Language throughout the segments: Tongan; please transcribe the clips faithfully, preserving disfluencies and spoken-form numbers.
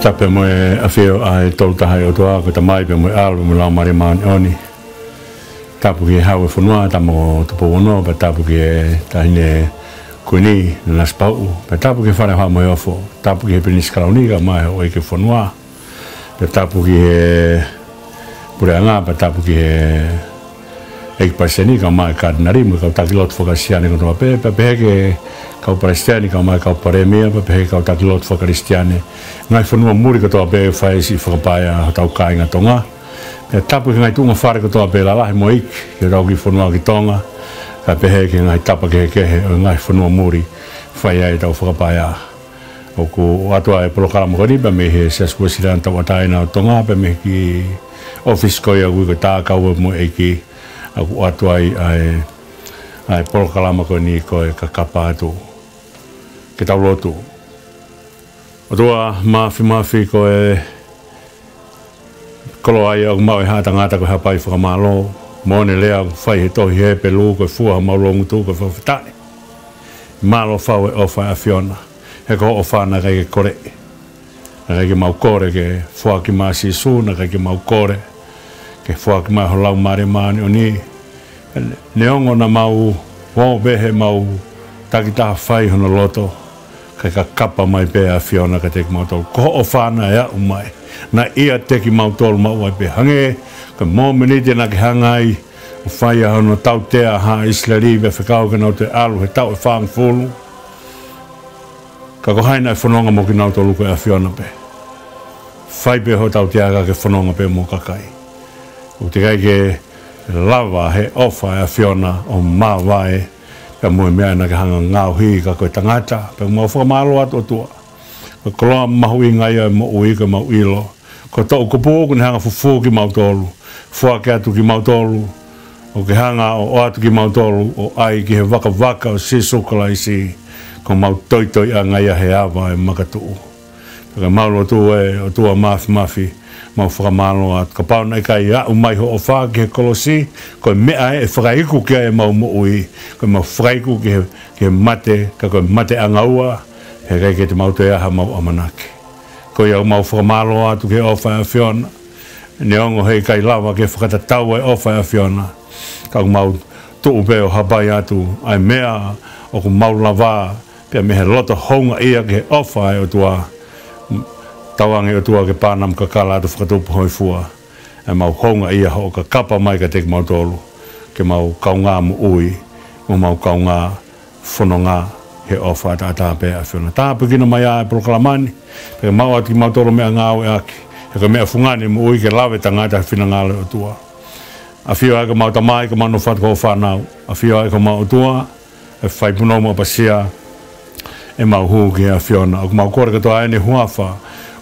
Tapu mo e ʻafio ʻa e Tolu Tahaʻi ʻOtua, ko e Tamai pea mo e ʻAlo mo e Laumālie Māʻoniʻoni. Tapu ki he Hau ʻo e fonua, Tama ko Tupou Ono, pea tapu ki he Taʻahine Kuini Nanasipauʻu, pea tapu ki he Fale ʻo Haʻa Moheofo, tapu ki he Pilinisi Kalauni kae ʻumaʻā e Houʻeiki ʻo e fonua, pea tapu ki he Puleʻanga, pea tapu ki he ʻEiki Palesiteni kae ʻumaʻā e Katinali mo e kau taki lotu faka-Kalisitiane kotoa pē, pea pehē ki he kau Palesiteni kae ʻumaʻā e kau Palēmia, pea pehē ki he kau taki lotu faka-Kalisitiane ngaahi fonua muli kotoa pē, fai siʻi fakapaea hotau kāinga Tonga. Pea tapu ki he ngaahi tuʻunga fale kotoa pē, lalahi mo iiki, ki hotau kiʻi fonua ki Tonga, kae pehē ki he ngaahi tapa kehekehe ʻo e ngaahi fonua muli, fai ai ʻetau fakapaea. ʻOku ʻoatu ʻa e polokalama ko eni pea mei he Siasi Uēsiliana Tauʻatāina ʻo Tonga, pea mei he kiʻi ʻōfisi ko ia ʻoku ui ko e Tākaua pea mo e ʻEiki, ʻoku ʻoatu ai ʻa e, ʻa e polokalama ko eni ko e Kakapa Atu. Ke tau lotu. ʻOtua Māfimafi, ko e koloa ia ʻoku maʻu ʻe he haʻa tangata ko e hapai fakamālō. Moʻoni e lea ʻoku fai he tohi Hepelū, ko e fua homau loungutu ko e fakafetaʻi. Mālō fau e ʻofa ʻa e ʻAfiona, he ko hoʻo ʻofa naʻe ʻikai ke koleʻi. Naʻe ʻikai ke mau kole ke foaki mai ʻa Sīsū, naʻe ʻikai ke mau kole ke foaki mai ho Laumālie Māʻoniʻoni. Neongo naʻa mau ō pē heʻemau takitaha fai hono loto, kae kakapa mai pē ʻa e ʻAfiona kiate kimautolu. Ko hoʻo ʻofa naʻe aʻu mai, naʻe ʻiate kimautolu maʻu ai pē. Hangē ko e mōmeniti naʻa ke hanga ai ʻo fai ai hono tautea ʻa Haʻa ʻIsileli, pea fekau ke nau toe ʻalu he taʻu ʻe fāngofulu. Ka ko hai naʻe fononga mo kinautolu? Ko e ʻAfiona pē. Fai pē hoʻo tautea ka ke fononga pē mo e kakai. ʻOku teʻeki ai ke lava ʻe he ʻofa ʻa e ʻAfiona ʻo mavae pea mo e meʻa naʻa ke hanga ʻo ngaohi ka ko e tangata. Pea mau fakamālō atu, ʻOtua. Ko e koloa mahuʻinga ia ʻo e moʻui, ko ʻemau ʻilo ko e toʻukupu ʻoku ne hanga ʻo fufū kimautolu, foaki atu kimautolu, ʻo ke hanga ʻo ʻoatu kimautolu ʻo ʻai ki he vakavaka ʻo Sīsū Kalaisi, ko ʻemau toitoiʻanga ia he ava ʻo e makatuʻu. Pea ko ʻemau lotu, ʻe ʻOtua Māfimafi, mau fakamālō atu. Kapau naʻe ʻikai aʻu mai hoʻo ʻofa ki he kolosi, ko e meʻa ē ʻe fakaiku ki ai ʻemau moʻui, ko ʻemau fakaiku ki he, ki he mate, ka ko e mate ʻanga ua, he ʻikai ke te mau toe ʻi ai haʻamau ʻamanaki. Ko ia ʻoku mau fakamālō atu ki he ʻofa ʻa e ʻAfiona. Neongo he ʻikai lava ke fakatatau e ʻofa ʻa e ʻAfiona, ka ʻoku mau tuʻu pē ʻo hapai atu ʻa e meʻa ʻoku mau lava, pea mei he loto houngaʻia ki he ʻofa ʻa e ʻOtua. Tauange ʻOtua ke panam kakala atu fakatupu hoi fua ʻemau houngaʻia hoʻo kakapa mai kiate kimautolu, ke mau kaungā moʻui, mo mau kaungā fononga he ʻofa ʻataʻatā pē ʻa e ʻAfiona. Tāpuekina mai ʻa e polokalama ni, pea mau ʻoatu kimautolu meʻangāueʻaki, he ko e meʻa fungani moʻui ke lave tangata he finangalo ʻo e ʻOtua. ʻAfio ai ko ʻemau Tamai, ko ʻemau nofo atu ko hoʻo fānau. ʻAfio ai ko ʻemau ʻOtua, ʻe fai punou mo ʻapasia ʻemau hū ki he ʻAfiona. ʻOku mau kole kotoa ʻeni he huafa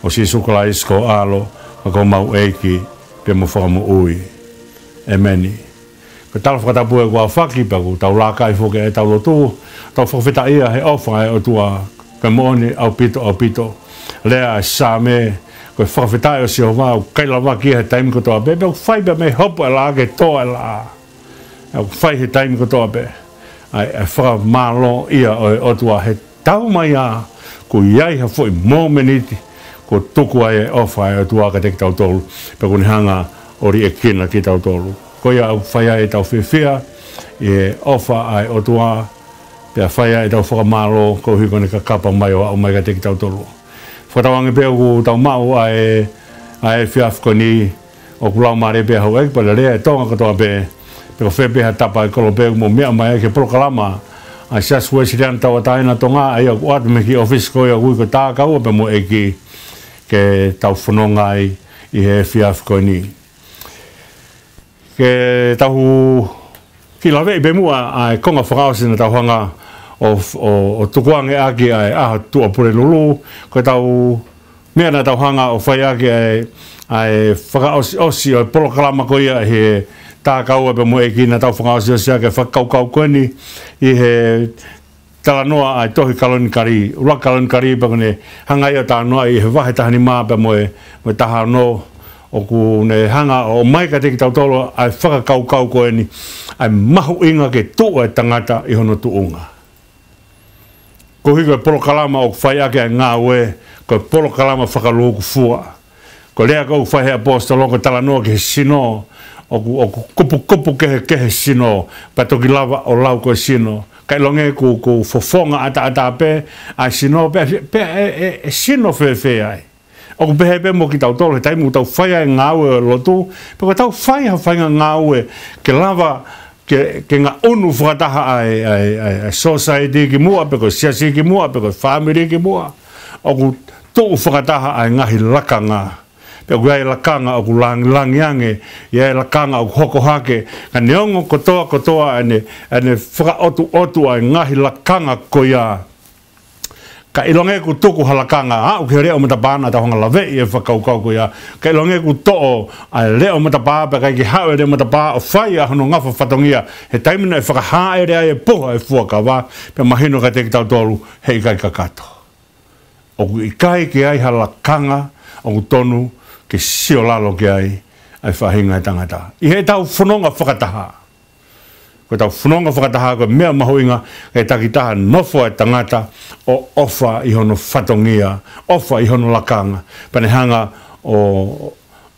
ʻo Sīsū Kalaisi ko ho ʻAlo, ko homau ʻEiki pea mo Fakamoʻui. ʻEmeni. Ko e tala fakatapu ē kuo aofaki, pea ʻoku tau laka ai foki ʻetau lotu, tau fakafetaʻia he ʻofa ʻa e ʻOtua, ko e moʻoni ʻaupito, ʻaupito. Lea ʻa e Saame, ko e fakafetaʻi ʻo Sihova ʻoku ʻikai lava ke ʻi ai he taimi kotoa pē, pea ʻoku fai pē mei he hopo ʻa e laʻā ki he tō ʻa e laʻā. ʻOku fai he taimi kotoa pē ʻa e, ʻa e fakamālō ia ʻo e ʻOtua he tau mai ā, ʻoku ʻi ai ha foʻi mōmeniti kuo tuku ai e ʻofa ʻa e ʻOtua kiate kitautolu, pea ʻoku ne hanga ʻo liʻekina kitautolu. Ko ia ʻoku fai ai ʻetau fiefia ʻi he ʻofa ʻa e ʻOtua, pea fai ai ʻetau fakamālō koeʻuhi ko ʻene kakapa mai ʻo aʻu mai kiate kitautolu. Fakatauange pē ʻoku tau maʻu ʻa e, ʻa e efiafi ko eni, ʻoku laumālie pē ʻa houʻeiki pea lelei ʻa e Tonga kotoa pē, pe ko fē pē ha tapa ʻo e kolope ʻoku mou meʻa mai ai ki he polokalama ʻa e Siasi Uēsiliana Tauʻatāina ʻo Tonga, ʻa ia ʻoku ʻoatu mei he kiʻi ʻōfisi ko ia ʻoku ui ko e Tākaua pea mo e ʻEiki, ke tau fononga ai ʻi he efiafi ko eni. Ke tau kiʻi laveʻi pē muʻa ʻa e konga fakaʻosi naʻa tau hanga ʻo, ʻo, ʻo tukuange ʻaki ʻa e ʻaho Tuʻapulelulu, ko ʻetau meʻa naʻa tau hanga ʻo fai ʻaki ʻa e, ʻa e fakaʻosiʻosi ʻo e polokalama ko ia ʻi he Tākaua pea mo e ʻEiki, naʻa tau fakaʻosiʻosi ʻaki e fakakaukau ko eni ʻi he talanoa ʻa e tohi Kalonikali, ʻUluaki Kalonikali, pea ʻoku ne hanga ia ʻo talanoa ʻi he vahe taha nima pea mo e, mo e taha ono, ʻoku ne hanga ʻo ʻomai kiate kitautolu ʻa e fakakaukau ko eni, ʻa e mahuʻinga ke tuʻu ʻa e tangata ʻi hono tuʻunga. Koeʻuhi ko e polokalama ʻoku fai ʻaki ʻa e ngāue, ko e polokalama fakalūkufua. Ko e lea ʻoku fai he ʻaposetolo ko e talanoa ki he sino, ʻoku, ʻoku kupukupu kehekehe sino, pea toki lava ʻo lau ko e sino. Ka ʻilonga ʻoku, ʻoku fofonga ʻataʻatā pē ʻa e sino, pea, pea ʻe, ʻe, ʻe sino fēfē ai. ʻOku pehē pē mo kitautolu, he taimi ʻoku tau fai ai e ngāue ʻo e lotu, pe ko ʻetau fai ha faʻahinga ngāue ke lava ke, ke ngaʻunu fakataha ʻa e, ʻa e, ʻa e, ʻa e society ki muʻa, pe ko e siasi ki muʻa, pe ko e fāmili ki muʻa. ʻOku tuʻu fakataha ʻa e ngaahi lakanga. Pe ʻoku ʻi ai e lakanga ʻoku langilangi ange, ʻi ai e lakanga ʻoku hoko hake, ka neongo kotoa kotoa ʻene, ʻene fakaʻotuʻotu ʻa e ngaahi lakanga ko ia. Ka ʻilonga ʻoku tuku ha lakanga, aʻu ki he leʻo matapā, naʻa tau hanga ʻo laveʻi e fakakaukau ko ia. Ka ʻilonga ʻoku toʻo ʻa e leʻo matapā, pea ʻikai ke haʻu e leʻo matapā ʻo fai ʻa hono ngafa fatongia he taimi naʻe fakahāʻele ai e puha ʻo e fuakava, pea mahino kiate kitautolu he ʻikai kakato. ʻOku ʻikai ke ʻi ai ha lakanga ʻoku tonu ke siolalo ki ai ʻa e faʻahinga ʻo e tangata. ʻI heʻetau fononga fakataha, ko ʻetau fononga fakataha ko e meʻa mahuʻinga ke takitaha nofo ʻa e tangata ʻo ʻofa ʻi hono fatongia, ʻofa ʻi hono lakanga. Pea ne hanga ʻo,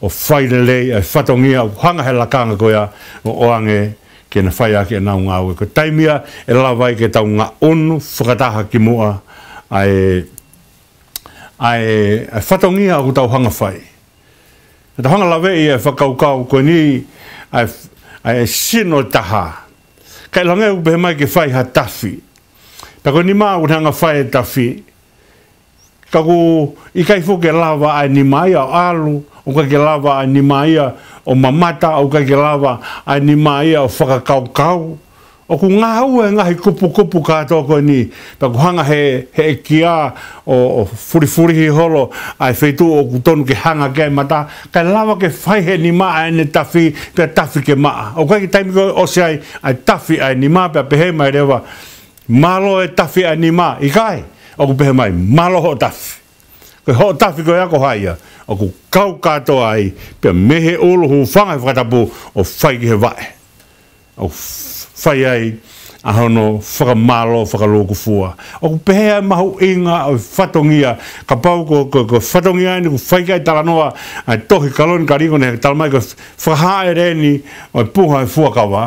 ʻo fai lelei ʻa e fatongia ʻoku hanga he lakanga ko ia ʻo ʻoange ke ne fai ʻaki ʻenau ngāue. Ko e taimi ia ʻe lava ai ke tau ngaʻunu fakataha ki muʻa ʻa e, ʻa e, ʻa e fatongia ʻoku tau hanga fai. Ka tau hanga laveʻi e fakakaukau ko eni ʻa e, ʻa e sino ʻe taha. Ka ʻilonga ʻoku pehē mai ke fai ha tafi. Pea ko e nima ʻoku ne hanga fai e tafi. Ka ʻoku ʻikai foki ke lava ʻa e nima ia ʻo ʻalu, ʻoku ʻikai ke lava ʻa e nima ia ʻo mamata, ʻoku ʻikai ke lava ʻa e nima ia ʻo fakakaukau. ʻOku ngāue e ngaahi kupukupu kātoa ko eni, pea ʻoku hanga he, he ʻEiki ia ʻo, ʻo fulifulihi holo ʻa e feituʻu ʻoku tonu ke hanga ki ai e mata, kae lava ke fai he nima ʻa ʻene tafi, pea tafi ke maʻa. ʻOku ʻikai ke taimi ko ē ʻosi ai ʻa e tafi ʻa e nima, pea pehē mai leva, mālō e tafi ʻa e nima, ʻikai, ʻoku pehē mai, mālō hoʻo tafi. Ko hoʻo tafi ko ia ko hai ia, ʻoku kau kātoa ai, pea mei he ʻulu hūfanga he fakatapu ʻo fai ki he vaʻe. ʻO f-, fai ai ʻa hono fakamālō fakalūkufua. ʻOku pehē ʻa e mahuʻinga ʻo e fatongia, kapau ko, ko, ko e fatongia eni ʻoku fai ki ai e talanoa ʻa e tohi Kalonikali ko eni, talamai ko e fakahāʻele eni ʻo e puha ʻo e fuakava.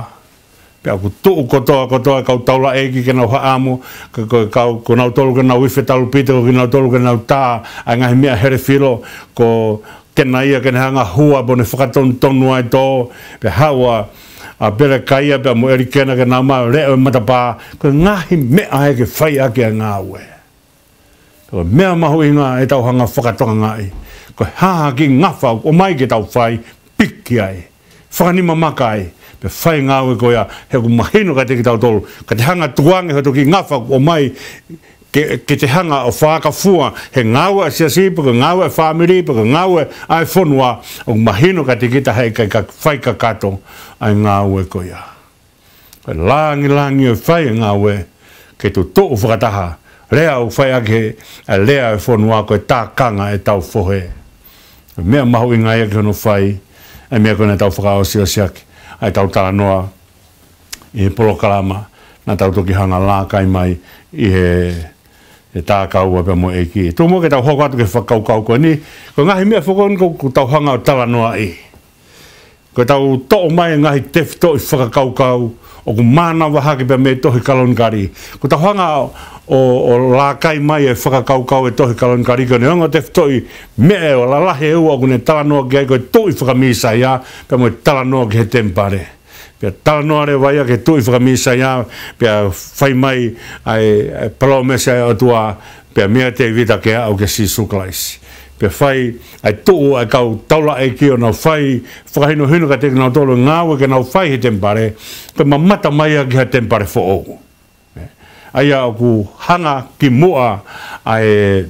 Pea ʻoku tuʻu kotoa, kotoa e kau taulaʻeiki ke nau haʻamo, ko, ko, kau, ko nautolu ke nau ife talupite, ko kinautolu ke nau tā ʻa e ngaahi meʻa helefilo, ko Kenaia ke ne hanga hua pe ʻo ne fakatonutonu ʻa e tō, pea haʻu ʻa, ʻa Pelekaia pea mo ʻElikena ke nau maʻu e leʻo ʻo e matapā, ko e ngaahi meʻa ia ke fai ʻaki ʻa e ngāue. Ko e meʻa mahuʻinga ʻetau hanga fakatokangaʻi. Ko e hā ha kiʻi ngafa ʻoku ʻomai ke tau fai, piki ai. Fakanima maka ai. Pea fai e ngāue ko ia, he ʻoku mahino kiate kitautolu. Ka te hanga tukuange hoto kiʻi ngafa ʻoku ʻomai, ke, ke te hanga ʻo fakafua, he ngāue ʻa e siasi, pe ko e ngāue ʻa e fāmili, pe ko e ngāue ʻa e fonua, ʻoku mahino kiate kita he ʻikai ke fai kakato ʻa e ngāue ko ia. Ko e langilangi ʻo e fai e ngāue ke tuʻu fakataha. Lea ʻoku fai ʻaki ʻa e lea ʻo e fonua ko e tākanga ʻetau fohe. Ko e meʻa mahuʻinga ia ki hono fai ʻa e meʻa ko ē naʻa tau fakaʻosiʻosiʻaki ʻa ʻetau talanoa ʻi he polokalama naʻa tau toki hanga ʻo lākai mai ʻi he, he tā kaua pea mo e ʻEiki. Tuku muʻa ke tau hoko atu ki he fakakaukau ko eni. Ko e ngaahi meʻa foki ko eni ʻoku, ʻoku tau hanga ʻo talanoaʻi. Ko ʻetau toʻo mai e ngaahi tefitoʻi fakakaukau ʻoku mānava hake pea mei he tohi Kalonikali. Ko ʻetau hanga ʻo, ʻo lākai mai e fakakaukau ʻo e tohi Kalonikali, ko e neongo e tefitoʻi meʻa ʻe lalahi ʻe ua ʻoku ne talanoa ki ai, ko e tuʻi fakamīsaia, pea mo e talanoa ki he temipale. Pea talanoa leva ia ki he tuʻi fakamīsaia, pea fai mai ʻa e, ʻa e palōmesi ʻa e ʻOtua, pea meia Tēvita ke aʻu kia Sīsū Kalaisi. Pea fai ʻa e tuʻu ʻa e kau taulaʻeiki ʻo nau fai fakahinohino kiate kinautolu e ngāue ke nau fai he temipale, pea mamata mai ia ki ha temipale foʻou. ʻA ia ʻoku hanga ki muʻa ʻa e,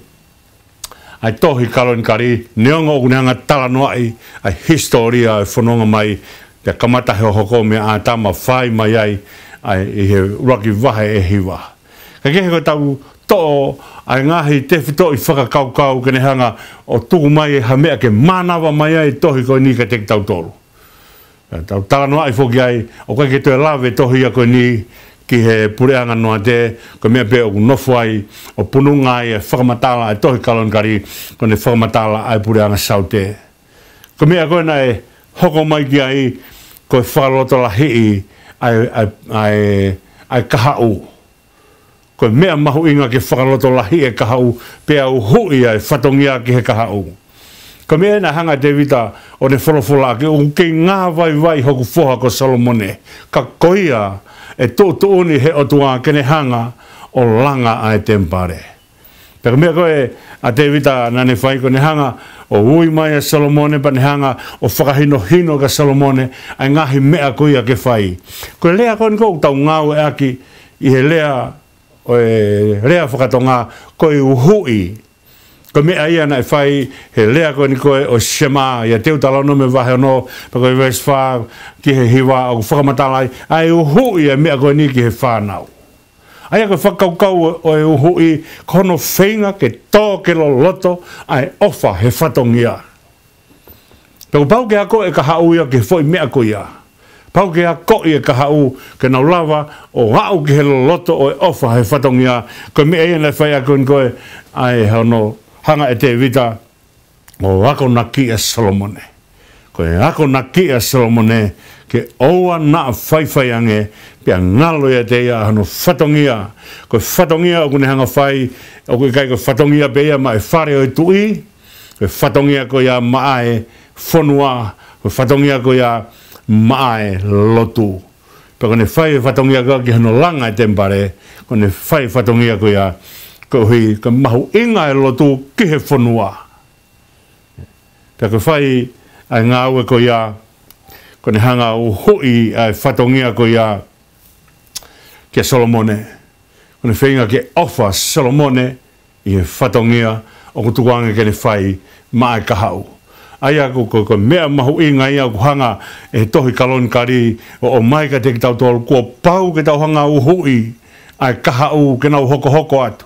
ʻa e tohi Kalonikali, neongo ʻoku ne hanga talanoaʻi ʻa e hisitōlia ʻo e fononga mai, pea kamata he hohoko meia ʻĀtama fai mai ai, ʻa e ʻi he ʻuluaki vahe ʻe hiva. Ka kehe ko ʻetau toʻo ʻa e ngaahi tefitoʻi fakakaukau ke ne hanga ʻo tuku mai ha meʻa ke mānava mai ai e tohi ko eni kiate kitautolu. Tau talanoaʻi foki ai, ʻoku ʻikai ke toe lave e tohi ia ko eni ki he puleʻanga Noate, ko e meʻa pē ʻoku nofo ai ʻo pununga ai e fakamatala ʻa e tohi Kalonikali, ko ʻene fakamatala ʻa e puleʻanga Saute. Ko e meʻa ko ē naʻe hoko mai ki ai, ko e fakalotolahiʻi ʻa e, ʻa e, ʻa e, ʻa e kahaʻu. Ko e meʻa mahuʻinga ke fakalotolahiʻi e kahaʻu, pea uhuʻi ʻa e fatongia ki he kahaʻu. Ko e meʻa naʻe hanga ʻe Tēvita ʻo ne folofola ʻaki, ʻoku kei ngāvaivai hoku foha ko Solomone. Ka ko ia ʻe tuʻutuʻuni he ʻOtua ke ne hanga ʻo langa ʻa e temipale. Pea ko e meʻa ko ē ʻa Tēvita naʻa ne fai, ko ʻene hanga ʻo ui mai ʻa Solomone, pea ne hanga ʻo fakahinohino kia Solomone ʻa e ngaahi meʻa ko ia ke fai. Ko e lea ko eni ʻoku tau ngāueʻaki ʻi he lea, ʻo e lea fakatonga, ko e uhuʻi. Ko e meʻa ia naʻe fai he lea ko eni ko ē ʻo e Sema, ʻia Teutalōnome vahe ono, pea ko e veesi fā ki he hiva, ʻoku fakamatala ai ʻa e uhuʻi ʻa e meʻa ko eni ki he fānau. ʻA ia ko e fakakaukau ʻo, ʻo e uhuʻi, ko hono feinga ke tō ke loloto ʻa e ʻofa he fatongia. Pea kuo pau ke akoʻi e kahaʻu ia ki he foʻi meʻa ko ia. Pau ke akoʻi e kahaʻu ke nau lava ʻo aʻu ki he loloto ʻo e ʻofa he fatongia. Ko e meʻa ia naʻe fai ʻaki eni ko ē ʻa e hono hanga ʻe Tēvita ʻo akonakiʻi ʻa Solomone. Ko e akonakiʻi ʻa Solomone ke ʻoua naʻa faifai ange, pea ngalo ʻiate ia hono fatongia. Ko e fatongia ʻoku ne hanga fai, ʻoku ʻikai ko e fatongia pē ia maʻa e fale ʻo e tuʻi, ko e fatongia ko ia maʻa e fonua, ko e fatongia ko ia maʻa e lotu. Pea ko ʻene fai e fatongia ko ia ki hono langa e temipale, ko ʻene fai e fatongia ko ia koeʻuhi ko e mahuʻinga e lotu ki he fonua. Pea ko e fai ʻa e ngāue ko ia, ko ʻene hanga ʻo uhuʻi ʻa e fatongia ko ia kia Solomone. Ko ʻene feinga ke ʻofa ʻa Solomone ʻi he fatongia ʻoku tukuange ke ne fai maʻa e kahaʻu. ʻA ia ko, ko, ko e meʻa mahuʻinga ia ʻoku hanga ʻe he tohi Kalonikali ʻo, ʻo ʻomai kiate kitautolu, kuo pau ke tau hanga ʻo uhuʻi ʻa e kahaʻu ke nau hokohoko atu.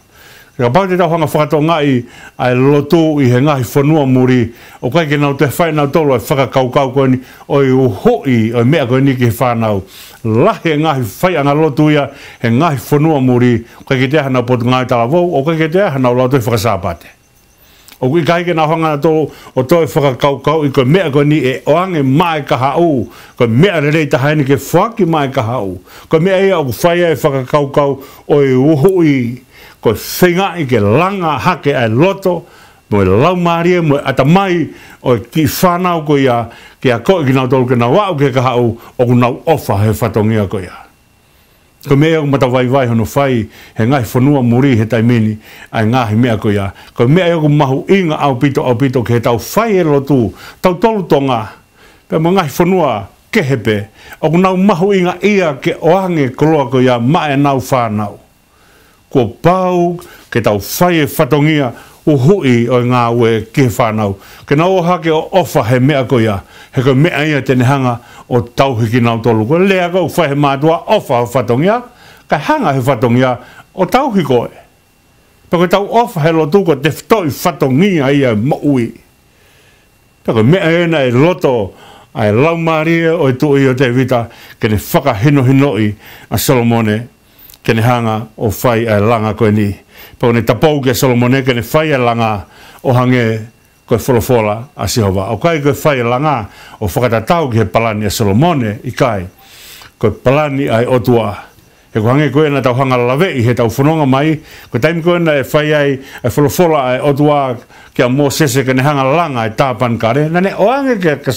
Kapau te tau hanga fakatokangaʻi ʻa e lotu ʻi he ngaahi fonua muli, ʻoku ʻikai ke nau toe fai nautolu ʻa e fakakaukau ko eni ʻo e uhuʻi ʻo e meʻa ko eni ki he fānau. Lahi e ngaahi faiʻanga lotu ia he ngaahi fonua muli, ʻoku ʻikai ke toe ʻi ai hanau potungāue talavou, ʻoku ʻikai ke toe ʻi ai hanau lautohi faka-Sāpate. ʻOku ʻikai ke nau hanga nautolu ʻo toe fakakaukauʻi ko e meʻa ko eni ʻe ʻoange maʻa e kahaʻu, ko e meʻa lelei taha eni ke foaki maʻa e kahaʻu. Ko e meʻa ia ʻoku fai ai e fakakaukau ʻo e uhuʻi, ko e feingaʻi ke langa hake ʻa e loto, mo e laumālie, mo e ʻatamai ʻo e kiʻi fānau ko ia, ke akoʻi kinautolu ke nau aʻu ki he kahaʻu ʻoku nau ʻofa he fatongia ko ia. Ko e meʻa ia ʻoku matavaivai hono fai he ngaahi fonua muli he taimi ni ʻa e ngaahi meʻa ko ia. Ko e meʻa ia ʻoku mahuʻinga ʻaupito, ʻaupito ki heʻetau fai e lotu, tautolu Tonga, pea mo e ngaahi fonua kehe pē, ʻoku nau mahuʻingaʻia ke ʻoange e koloa ko ia maʻa ʻenau fānau. Kuo pau ke tau fai e fatongia uhuʻi ʻo e ngāue ki he fānau, ke nau ō hake ʻo ʻofa he meʻa ko ia, he ko e meʻa ia te ne hanga ʻo tauhi kinautolu. Ko e lea ko ē ʻoku fai he mātuʻa, ʻofa ho fatongia, kae hanga he fatongia ʻo tauhi koe. Pea ko ʻetau ʻofa he lotu ko e tefitoʻi fatongia ia ʻo e moʻui. Pea ko e meʻa ena ʻe loto ai e laumālie ʻo e tuʻi ʻo Tēvita ke ne fakahinohinoʻi ʻa Solomone ke ne hanga ʻo fai ʻa e langa ko eni. Pea ko ʻene tapou kia Solomone ke ne fai ʻa e langa ʻo hangē ko e folofola ʻa Sihova. ʻOku ʻikai ko e fai e langa ʻo fakatatau ki he palani ʻa Solomone, ʻikai. Ko e palani ʻa e ʻOtua. He ʻoku hangē ko ē naʻa tau hanga ʻo laveʻi heʻetau fononga mai, ko e taimi ko ē naʻe fai ai e folofola ʻa e ʻOtua kia Mōsese ke ne hanga ʻo langa e tāpanekale, naʻa ne ʻoange kia, kia,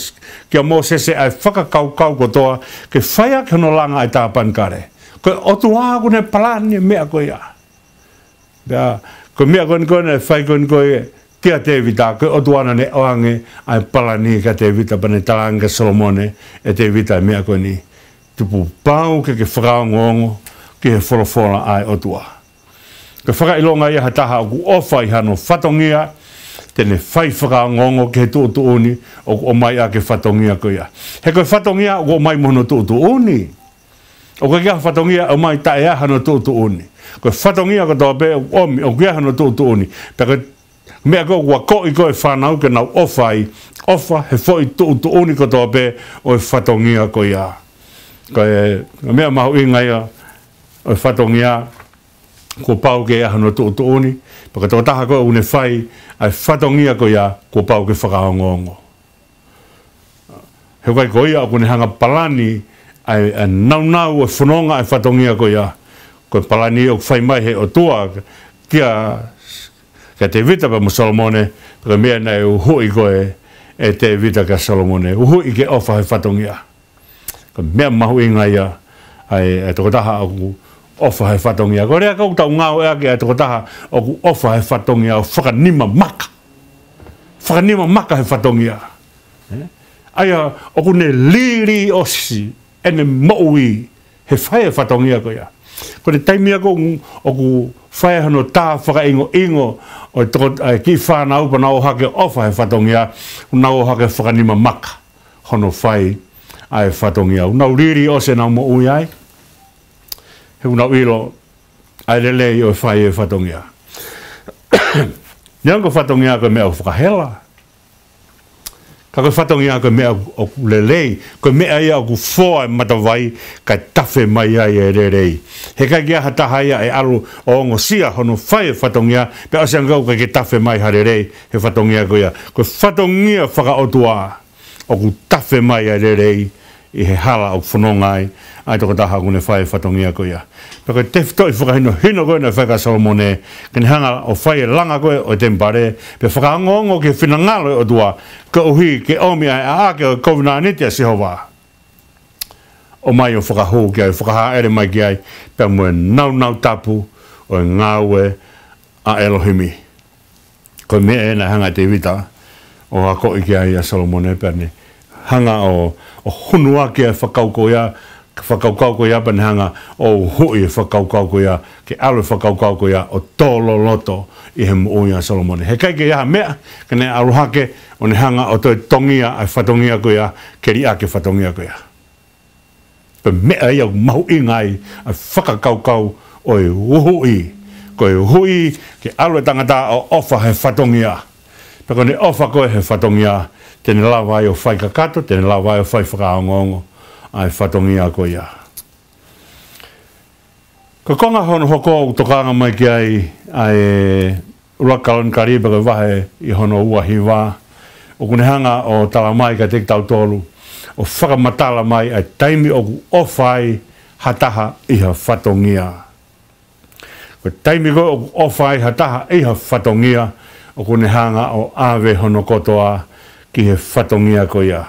kia Mōsese ʻa e fakakaukau kotoa ke fai ʻaki hono langa e tāpanekale. Ko e ʻOtua ʻoku ne palani e meʻa ko ia. Pea, ko e meʻa ko eni ko ē naʻe fai ko eni ko ē kia Tēvita, ko e ʻOtua naʻa ne ʻoange ʻa e palani kia Tēvita, pea ne talaange kia Solomone ʻe Tēvita e meʻa ko eni. Tupu pau ke ke fakaongoongo ki he folofola ʻa e ʻOtua. Ko e fakaʻilonga ia ha taha ʻoku ʻofa ʻi hano fatongia, te ne fai fakaongoongo ki he tuʻutuʻuni ʻoku ʻomai ʻaki e fatongia ko ia. He ko e fatongia ʻoku ʻomai mo hono tuʻutuʻuni. ʻOku ʻikai ke ʻi ai ha fatongia ʻoku ʻomai taʻe ʻi ai hano tuʻutuʻuni. Ko e fatongia kotoa pē ʻoku ʻomi, ʻoku ʻi ai hano tuʻutuʻuni. Pea ko e meʻa ko ē ʻoku akoʻi ko ē e fānau ke nau ʻofa ai, ʻofa he foʻi tuʻutuʻuni kotoa pē ʻo e fatongia ko ia. Ko e meʻa mahuʻinga ia ʻo e fatongia, kuo pau ke ʻi ai hano tuʻutuʻuni, pea ko e tokotaha ko ē ʻoku ne fai ʻa e fatongia ko ia, kuo pau ke fakaongoongo. He ʻoku ʻikai ko ia ʻoku ne hanga palani ʻa e, ʻa e nāunau ʻo e fononga ʻa e fatongia ko ia. Ko e palani ʻoku fai mai he ʻOtua kia, kia Tēvita pea mo Solomone, pea ko e meʻa naʻe uhuʻi ko ē ʻe Tēvita kia Solomone, uhuʻi ke ʻofa he fatongia. Ko e meʻa mahuʻinga ia ʻa e, ʻa e tokotaha ʻoku ʻofa he fatongia. Ko e lea ʻoku tau ngāueʻaki ʻa e tokotaha ʻoku ʻofa he fatongia ʻo fakanima maka. Fakanima maka he fatongia. Ē? ʻA ia ʻoku ne liliu ʻosi ʻene moʻui he fai e fatongia ko ia. Ko e taimi ia ko ē ʻoku fai hono tā fakaʻingoʻingo ʻo e toko-, ʻa e kiʻi fānau pea nau ō hake ʻofa he fatongia, ʻoku nau ō hake fakanima maka hono fai ʻa e fatongia. ʻOku nau liliu ʻosi ʻenau moʻui ai. He ʻoku nau ʻilo ʻa e lelei ʻo e fai e fatongia. Neongo ko e fatongia ko e meʻa ʻoku fakahela, ka ko e fatongia ko e meʻa ʻoku, ʻoku lelei, ko e meʻa ia ʻoku foa e matavai kae tafe mai ai e lelei. He ʻikai ke ʻi ai ha taha ia ʻe ʻalu ʻo ongosia hono fai e fatongia, pea ʻosi ange ʻoku ʻikai ke tafe mai ha lelei he fatongia ko ia. Ko e fatongia fakaʻotua ʻoku tafe mai ʻa e lelei ʻi he hala ʻoku fononga ai ʻa e tokotaha ʻoku ne fai e fatongia ko ia. Pea ko e tefitoʻi fakahinohino ko ē naʻe fai kia Solomone, ke ne hanga ʻo fai e langa ko ē ʻo e temipale, pea fakaongoongo ki he finangalo ʻo e ʻOtua, koeʻuhi ke ʻomi ʻa e ʻaʻake ʻo e kovinānite ʻa Sihova, ʻomai ʻo fakahū ki ai, fakahāʻele mai ki ai, pea mo e nāunau tapu ʻo e ngāue ʻa ʻElohimi. Ko e meʻa ē naʻe hanga ʻe Tēvita ʻo akoʻi ki ai ʻa Solomone pea ne hanga ʻo, ʻo hunuaki ʻa e fakakaukau ia, fakakaukau ko ia pea ne hanga ʻo uhuʻi e fakakaukau ko ia, ke ʻalu e fakakaukau ko ia ʻo tō loloto ʻi he moʻui ʻa Solomone. He ʻikai ke ʻi ai ha meʻa ke ne ʻalu hake ʻo ne hanga ʻo toe tongia ʻa e fatongia ko ia ke liʻaki e fatongia ko ia. Ko e meʻa ia ʻoku mahuʻinga ai ʻa e fakakaukau ʻo e uhuʻi. Ko e uhuʻi ke ʻalu e tangata ʻo ʻofa he fatongia. Pea ko ʻene ʻofa ko ē he fatongia, te ne lava ai ʻo fai kakato, te ne lava ai ʻo fai fakaongoongo ʻa e fatongia ko ia. Ko e konga hono hoko ʻoku tokanga mai ki ai ʻa e ʻUluaki Kalonikali pea ko e vahe ʻi hono ua hiva, ʻoku ne hanga ʻo tala mai kiate kitautolu, ʻo fakamatala mai ʻa e taimi ʻoku ʻofa ai ha taha ʻi ha fatongia. Ko e taimi ko ē ʻoku ʻofa ai ha taha ʻi ha fatongia, ʻoku ne hanga ʻo ʻave hono kotoa ki he fatongia ko ia.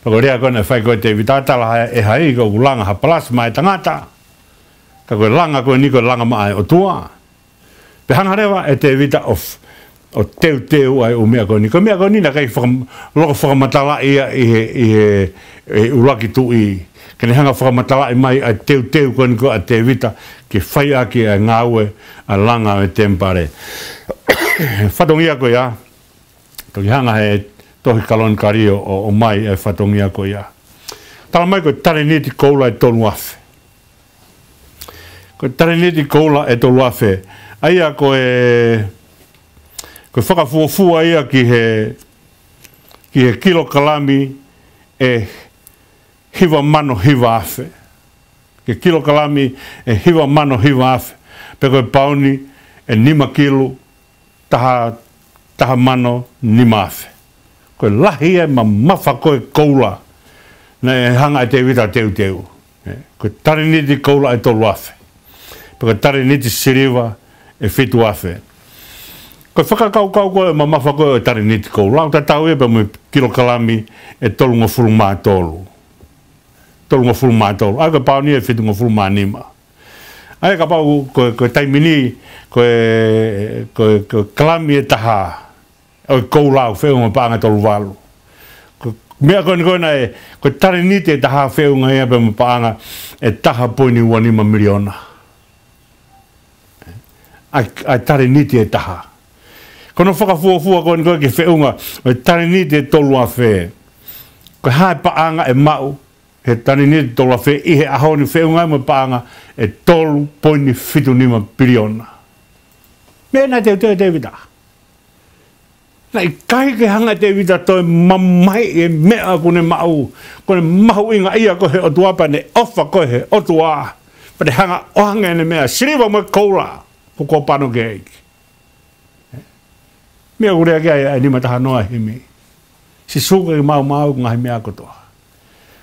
Pea ko e lea ko ē naʻe fai ko ē ʻe Tēvita, tala hai ʻe hai ʻoku langa ha palasi maʻa e tangata. Ka ko e langa ko eni ko e langa maʻa e ʻOtua. Pea hanga leva ʻe Tēvita ʻo f-, ʻo teuteu ʻa e ʻū meʻa ko eni. Ko e meʻa ko eni naʻe ʻikai fakam-, loko fakamatalaʻi ia ʻi he, ʻi he, ʻi he ʻuluaki tuʻi. Ke ne hanga fakamatalaʻi mai ʻa e teuteu ko eni ko ē ʻa Tēvita ke fai ʻaki ʻa e ngāue ʻa e langa ʻo e temipale. Fatongia ko ia, toki hanga he tohi Kalonikali ʻo, ʻo, ʻomai e fatongia ko ia. Tala mai ko e taleniti koula ʻe tolu afe. Ko e taleniti koula ʻe tolu afe. ʻA ia ko e, ko e fakafuofua ia ki he, ki he kilokalami ʻe hiva mano hiva afe. Ki he kilokalami ʻe hiva mano hiva afe. Pe ko e pauni ʻe nima kilu taha, taha mano nima afe. Ko e lahi e mamafa ko ē koula naʻe hanga ʻe Tēvita ʻo teuteu. Ē, ko e taleniti koula ʻe tolu afe. Pe ko e taleniti siliva ʻe fitu afe. Ko e fakakaukau ko ē mamafa ko ē ʻo e taleniti koula, ʻoku tatau ia pea mo e kilokalami ʻe tolungofulu mā tolu. Tolungofulu mā tolu. ʻA ia ko e pauni ʻe fitungofulu mā nima. ʻA ia kapau ko, ko e taimi ni, ko e, ko e, ko e kalami ʻe taha ʻo e koula ʻoku feʻunga mo e paʻanga ʻe tolu valu. Ko e meʻa ko eni ko ē naʻe, ko e taleniti ʻe taha feʻunga ia pea mo e paʻanga ʻe taha poini ua nima miliona. ʻA e, ʻa e taleniti ʻe taha. Ko hono fakafuofua ko eni ko ē ki he feʻunga ʻo e taleniti ʻe tolu afe. Ko e hā e paʻanga ʻe maʻu he taleniti ʻe tolu afe ʻi he ʻaho ni feʻunga mo e paʻanga ʻe tolu poini fitu nima piliona. Meʻa naʻe teuteu ʻe Tēvita. Naʻe ʻikai ke hanga ʻe Tēvita ʻo toe mamahiʻi e meʻa ʻoku ne maʻu. Ko ʻene mahuʻingaʻia ko ē he ʻOtua pea ne ʻofa ko ē he ʻOtua. Pea ne hanga ʻo ʻoange ʻene meʻa, siliva mo e koula, ko e kōpano ki he ʻEiki. Meʻa ʻoku lea ki ai ʻa e nima taha noa himi. Sīsū ke maumau ngaahi meʻa kotoa.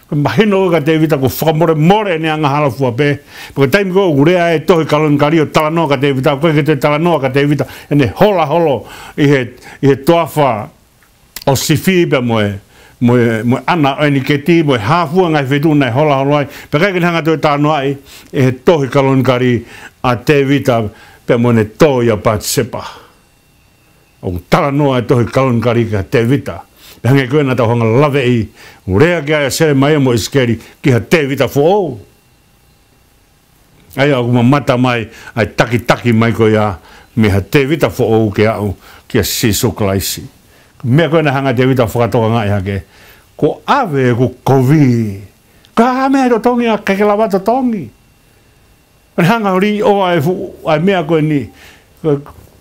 Ko e mahino ko ē kia Tēvita kuo fakamolemole ʻene angahala fua pē. Pea ko e taimi ko ē ʻoku lea ai e tohi Kalonikali ʻo talanoa kia Tēvita, ko e ke toe talanoa kia Tēvita ʻene hola holo ʻi he, ʻi he toafa ʻo Sifi pea mo e, mo e, mo e ʻana ʻo ʻEniketi, mo e hā fua ngaahi feituʻu naʻe hola holo ai. Pea ʻikai ke ne hanga toe talanoaʻi ʻe he tohi Kalonikali ʻa Tēvita pea mo ʻene tō ʻia Patisepa. ʻOku talanoa e tohi Kalonikali kia Tēvita. Pea hangē ko ē naʻa tau hanga ʻo laveʻi, ʻoku lea ki ai ʻa Selemaia mo ʻIsikeli ki ha Tēvita foʻou. ʻA ia ʻoku mamata mai ʻa e takitaki mai ko ia mei ha Tēvita foʻou ke aʻu kia Sīsū Kalaisi. Meʻa ko ē naʻe hanga ʻe Tēvita ʻo fakatokangaʻi hake, kuo ʻave ʻeku kovi. Ko e hā e meʻa ʻe totongi ʻa e ʻikai ke lava totongi. Pea ne hanga ʻo liʻoa e fuʻu, ʻa e meʻa ko eni. Ko,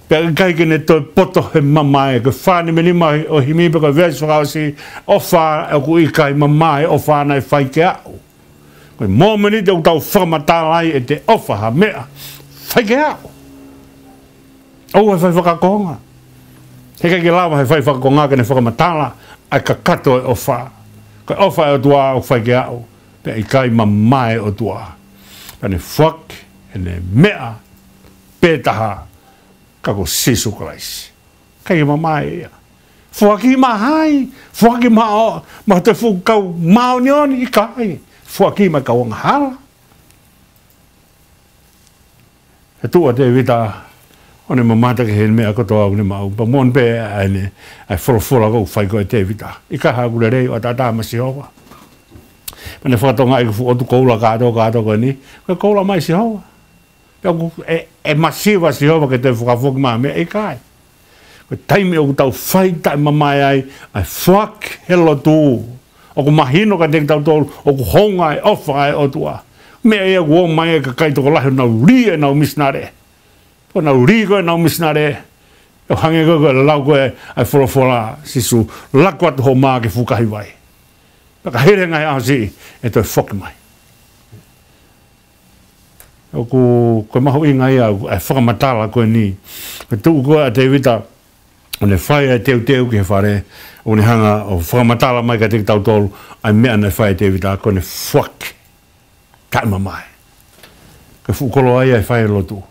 pea ʻikai ke ne toe poto he mamae. Ko e fā nima nima ʻo e himi pe ko e veesi fakaʻosi, ʻofa ʻoku ʻikai mamae, ʻofa naʻe fai ke aʻu. Ko e mōmeniti ʻoku tau fakamatala ai ʻete ʻofa ha meʻa, fai ke aʻu. ʻOua ʻe fai fakakonga. He ʻikai ke lava he fai fakakonga ke ne fakamatala ʻa e kakato e ʻofa. Ko e ʻofa e ʻOtua ʻoku fai ke aʻu. Pea ʻikai mamae e ʻOtua. Pea ne foaki ʻene meʻa pē taha, ka ko Sīsū Kalaisi. ʻIkai ke mamae ia. Foaki maʻa hai, foaki maʻa, maʻa e fuʻu kau māʻoniʻoni, ʻikai. Foaki maʻa e kau angahala. He tuʻu ʻa Tēvita ʻo ne mamata ki he meʻa kotoa ʻoku ne maʻu. Pea moʻoni pē ʻa ʻene, ʻa e folofola ʻoku fai ko ē ʻe Tēvita. ʻIkai haʻaku lelei ʻo ʻataʻatā maʻa Sihova. Pea ne fakatokangaʻi ko e fuʻu ʻotu koula kātoa kātoa ko eni, ko e koula mai Sihova. Pea ʻoku, ʻe, ʻe masiva Sihova ke toe fakafoki mai ha meʻa, ʻikai. Ko e taimi ʻoku tau fai taʻemamae ai, ʻa e foaki he lotu. ʻOku mahino kiate kitautolu, ʻoku hounga e ʻofa ʻa e ʻOtua. Meʻa ia ʻoku ō mai e kakai tokolahi ʻo nau lī ʻenau misinale. ʻO nau lī ko ē ʻenau misinale. ʻO hangē ko ē ko e lau ko ē ʻa e folofola Sīsū, laku atu hoʻo mā ki he fukahi vai. Pea ka hili e ngaahi ʻaho siʻi, ʻe toe foki mai. ʻOku, ko e mahuʻinga ia ʻa e fakamatala ko eni. Ko e tuʻu ko ē ʻa Tēvita, ʻo ne fai e teuteu ki he fale, ʻo ne hanga ʻo fakamatala mai kiate kitautolu, ʻa e meʻa naʻe fai ʻe Tēvita, ko ʻene foaki taʻemamae. Ko e fuʻu koloa ia e fai e lotu.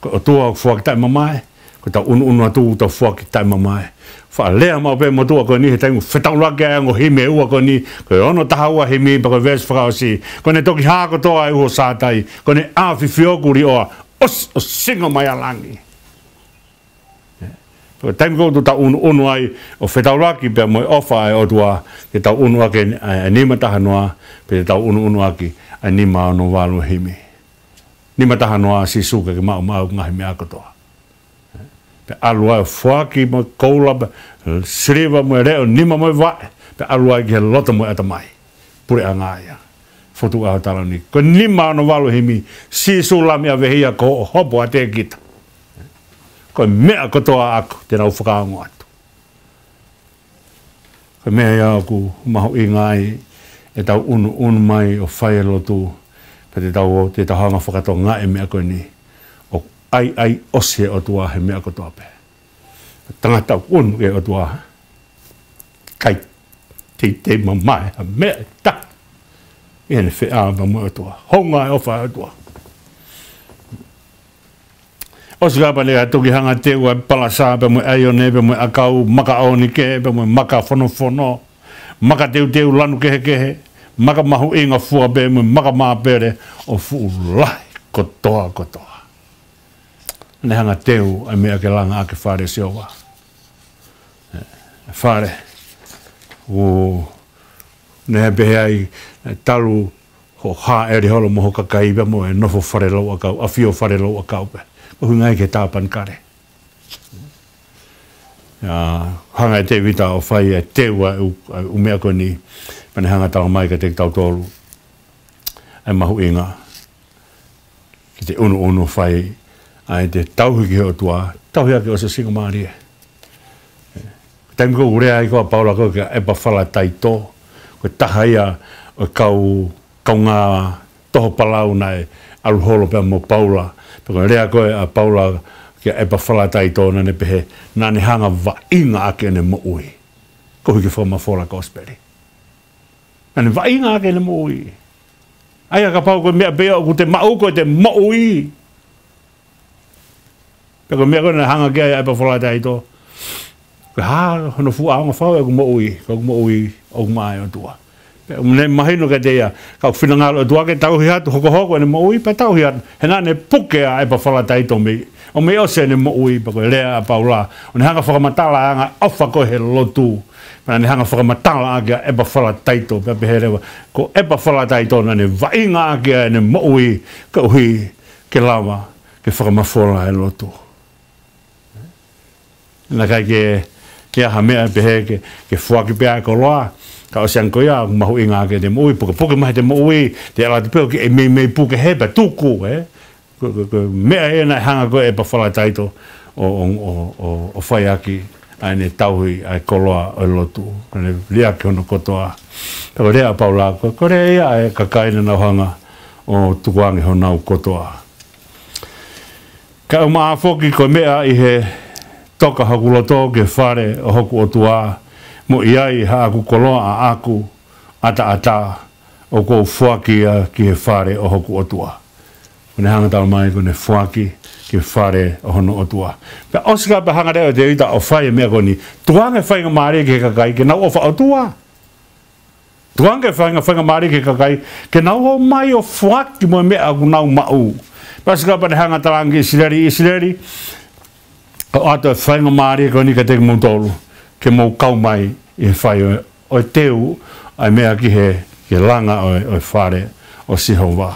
Ko e ʻOtua ʻoku foaki taʻemamae, ko ʻetau ʻunuʻunu atu ʻoku tau foaki taʻemamae. Faʻa lea maʻu pē motuʻa ko eni he taimi ʻoku fetaulaki ai e ongo himi ʻe ua ko eni, ko e ono taha ua himi pea ko e veesi fakaʻosi. Ko ʻene toki hā kotoa e uho sātai, ko ʻene ʻafifio kuo liʻoa, ʻos-, ʻosinga mai ʻa langi. Ko e taimi ko ē ʻoku tau ʻunuʻunu ai ʻo fetaulaki pea mo e ʻofa ʻa e ʻOtua, te tau ʻunu ʻaki ʻa e nima taha noa, pea te tau ʻunuʻunu ʻaki ʻa e nima ono valu himi. Nima taha noa, Sīsū ke ke maʻu maʻau ngaahi meʻa kotoa. Pea ʻalu ai ʻo foaki mo e koula, pea siliva mo e leʻo, nima mo e vaʻe, pea ʻalu ai ki he loto mo e ʻatamai. Puleʻanga ia. Fotu ʻaho taloni. Ko e nima ono valu himi, Sīsū Lami ʻa Vehia ko hopo ʻa te kita. Ko e meʻa kotoa ʻaʻaku, te nau fakaongo atu. Ko e meʻa ia ʻoku mahuʻinga ai, ʻetau ʻunuʻunu mai ʻo fai e lotu, pea te tau, te tau hanga fakatokangaʻi e meʻa ko eni, ʻoku ʻaiʻai ʻosi e ʻOtua he meʻa kotoa pē. Tangata ʻunu ki he ʻOtua, ʻikai teitei mamae ha meʻa ʻe taha ʻi heʻene feʻao pea mo e ʻOtua. Hounga e ʻofa ʻa e ʻOtua. ʻOsi ka pea ne toki hanga ʻo teu ʻa e palasa pea mo e ʻaione pea mo e ʻakau, maka ʻōnike pea mo e maka fonofono, maka teuteu lanu kehekehe, maka mahuʻinga fua pē mo e maka māpele ʻo fuʻu lahi kotoa kotoa. Ne hanga ʻo teu ʻa e meʻa ke langa ʻaki e fale ʻo Sihova. ʻE, fale. ʻO ne pehē ai, ʻe, talu hoʻo hāʻele holo mo ho kakai pea mo e nofo fale louʻakau, ʻafio fale louʻakau pē. Ko e ʻuhinga ia ki he tāpanekale. ʻIo, hanga ʻe Tēvita ʻo fai e teu ʻa e ʻū, ʻa e ʻū meʻa ko eni, pea ne hanga ʻo talamai kiate kitautolu ʻa e mahuʻinga ke te ʻunuʻunu ʻo fai ʻa ʻete tauhi ki he ʻOtua, tauhi ʻaki ʻa e ʻOtua singamālie. Taimi ko ē ʻoku lea ai ko ē ʻa Paula ko ē kia ʻEpafalataito, ko e taha ia ʻo e kau, kaungā toho palau naʻe ʻalu holo pea mo Paula. Pea ko e lea ko ē ʻa Paula kia ʻEpafalataito naʻa ne pehē, naʻa ne hanga vaʻinga ʻaki ʻene moʻui koeʻuhi ke fakamafola e kosipeli. Naʻa ne vaʻinga ʻaki ʻene moʻui. ʻA ia kapau ko e meʻa pē ia ʻoku te maʻu ko ʻete moʻui. Pea ko e meʻa ko ē naʻe hanga ki ai ʻa ʻEpafalataito, ko e hā hono fuʻu ʻaonga fau ʻeku moʻui, ko ʻeku moʻui ʻoku maʻa e ʻOtua. Pea ʻoku ne mahino kiate ia, ka ʻoku finangalo e ʻOtua ke tauhi atu hokohoko ʻene moʻui, pea tauhi atu, he naʻa ne puke ʻa ʻEpafalataito mei, ʻo mei ʻosi ʻene moʻui. Pea ko e lea ʻa Paula, ʻo ne hanga fakamatala ʻa e anga ʻofa ko ē he lotu. Pea naʻa ne hanga fakamatala ʻaki ʻa ʻEpafalataito, pea pehē leva, ko ʻEpafalataito naʻa ne vaʻinga ʻaki ʻene moʻui, koeʻuhi ke lava ke fakamafola e lotu. Naʻe ʻikai ke, ke ʻi ai ha meʻa pehē ke, ke foaki pē ʻa e koloa, ka ʻosi ange ko ia, mahuʻinga ʻaki ʻete moʻui, pukepuke mai ʻete moʻui, te ala atu pē ʻo ke meimei puke hē pea tuku, ē? Ko, ko, ko e meʻa ia naʻe hanga ko ē ʻEpafalataito ʻo, ʻo, ʻo, ʻo, ʻo fai ʻaki ʻa ʻene tauhi ʻa e koloa ʻo e lotu. Naʻa ne liʻaki hono kotoa. Pea ko e lea ʻa Paula, ko, ko e lea ia ʻa e kakai naʻa nau hanga ʻo tukuange honau kotoa. Kae ʻumaʻā foki ko e meʻa ʻi he toka hoku loto ki he fale ʻo hoku ʻOtua, mo ʻi ai haʻaku koloa ʻaʻaku ʻataʻatā, ʻoku ou foaki ia ki he fale ʻo hoku ʻOtua. Ko ʻene hanga talamai ko ʻene foaki ki he fale ʻo hono ʻOtua. Pea ʻosi ko ia pea hanga leva ʻe Tēvita ʻo fai e meʻa ko eni. Tukuange faingamālie ki he kakai ke nau ʻofa ʻOtua. Tukuange fainga, faingamālie ki he kakai ke nau ō mai ʻo foaki mo e meʻa ʻoku nau maʻu. Pea ʻosi ko ia pea ne hanga talaange ki ʻIsileli, ʻIsileli, ʻoatu e faingamālie ko eni kiate kimoutolu, ke mou kau mai ʻi he fai ʻo, ʻo e teu ʻa e meʻa ki he, ki he langa ʻo e, ʻo e fale ʻo Sihova.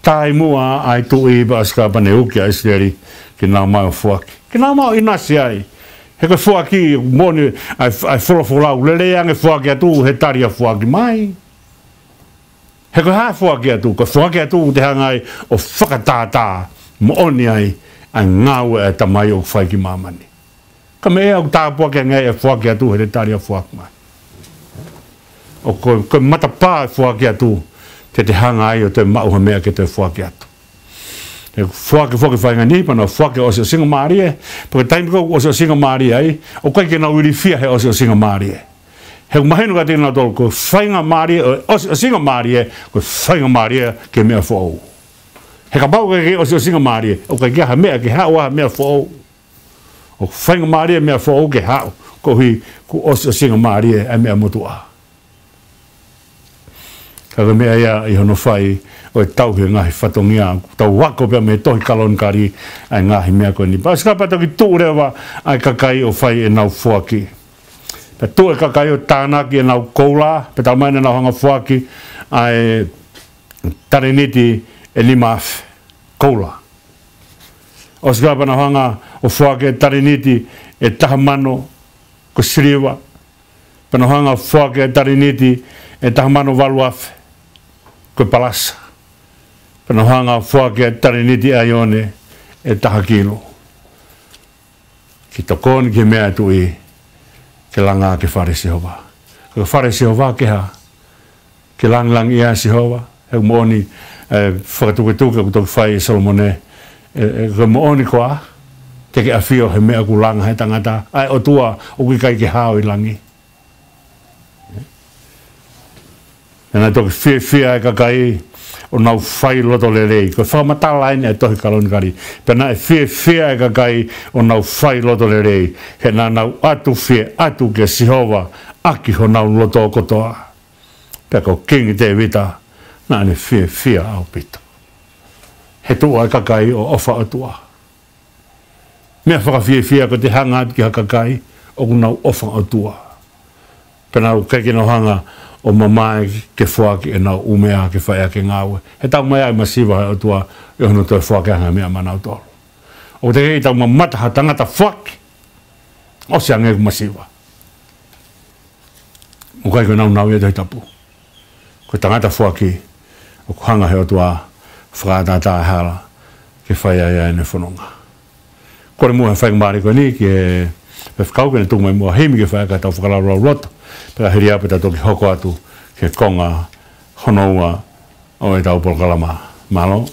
Taimi muʻa ʻa e tuʻi pea ʻosi ko ia pea ne uki ʻa ʻIsileli ke nau ō mai ʻo foaki. Ke nau ō mai ʻo ʻinasi ai. He ko e foaki, moʻoni ʻa e, ʻa e folofola ʻoku lelei ange foaki atu he tali ʻa foaki mai. He ko e hā foaki atu, ko e foaki atu te hanga ai ʻo fakatātā moʻoni ai ʻa e ngāue ʻa e Tamai ʻoku fai ki māmani. Ka meʻa ʻoku tāpuaki ange ai e foaki atu he te tali ʻa foaki mai. ʻO ko, ko e matapā e foaki atu, te te hanga ai ʻo te maʻu ha meʻa ke te foaki atu. He foaki, foaki fainga ni, pea nau foaki ʻosiʻosingamālie, pea ko e taimi ko ē ʻoku ʻosiʻosingamālie ai, ʻoku ʻikai ke nau ilifia he ʻosiʻosingamālie. He ʻoku mahino kiate kinautolu, ko e faingamālie ʻo e ʻosiʻosingamālie, ko e faingamālie ki he meʻa foʻou. He kapau ʻoku ʻikai ke ʻosiʻosingamālie, ʻoku ʻikai ke ʻi ai ha meʻa ke haʻu ai ha meʻa foʻou. ʻOku faingamālie e meʻa foʻou ke haʻu, koeʻuhi kuo ʻosiʻosingamālie ʻa e meʻa motuʻa. Ka ko e meʻa ia ʻi hono fai ʻo e tauhi e ngaahi fatongia, tau ako pea mei he tohi Kalonikali ʻa e ngaahi meʻa ko eni. Pea ʻosi ko ia pea toki tuʻu leva ʻa e kakai ʻo fai ʻenau foaki. Pea tuʻu e kakai ʻo tānaki ʻenau koula, pea talamai naʻa nau hanga foaki ʻa e taleniti ʻe nima afe koula. ʻOsi ko ia pea nau hanga ʻo foaki e taleniti ʻe taha mano ko e siliva. Pea nau hanga foaki e taleniti ʻe taha mano valu afe ko e palasa. Pea nau hanga foaki e taleniti ʻaione ʻe taha kilo. Ke tokoni ki he meʻa ʻa e tuʻi ke langa ki he fale ʻo Sihova. Ko e fale ʻo Sihova ke hā? Ke langilangiʻia ʻa Sihova. He ʻoku moʻoni e fakatuketuke ʻoku toki fai ʻe Solomone. ʻE, ʻe, ko e moʻoni koā te ke ʻafio he meʻa ʻoku langa ʻe he tangata, ʻa e ʻOtua ʻoku ʻikai ke hao ʻi langi? Pea naʻe toki fiefia e kakai ʻo nau fai loto lelei. Ko e fakamatala eni ʻa e tohi Kalonikali. Pea naʻe fiefia e kakai ʻo nau fai loto lelei. He naʻa nau ʻatu fie ʻatu kia Sihova ʻaki honau loto kotoa. Pea ko Kingi Tēvita naʻa ne fiefia ʻaupito. He tuʻu ʻa e kakai ʻo ʻofa ʻOtua. Meʻa fakafiefia ko e te hanga atu ki ha kakai ʻoku nau ʻofa ʻOtua. Pea nau ʻikai ke nau hanga ʻo mamae ke foaki ʻenau ʻumea ke fai ʻaki e ngāue. He taumaiā e masiva ʻa e ʻOtua ʻi hono toe foaki ange e meʻa maʻanautolu. ʻOku teʻeki ai tau mamata ha tangata foaki ʻosi ange ʻoku masiva. ʻOku ʻikai ko e naunau ia ʻo e Tohi Tapu. Ko e tangata foaki ʻoku hanga he ʻOtua fakaʻataʻatā e hala ke fai ai ʻene fononga. Kole muʻa he faingamālie ko eni ki he faifekau ke ne tuku mai muʻa ha himi ke fai ʻaki ʻetau fakalaulauloto. Pea ka hili ia pea tau toki hoko atu ki he konga hono ua ʻo ʻetau polokalama. Mālō.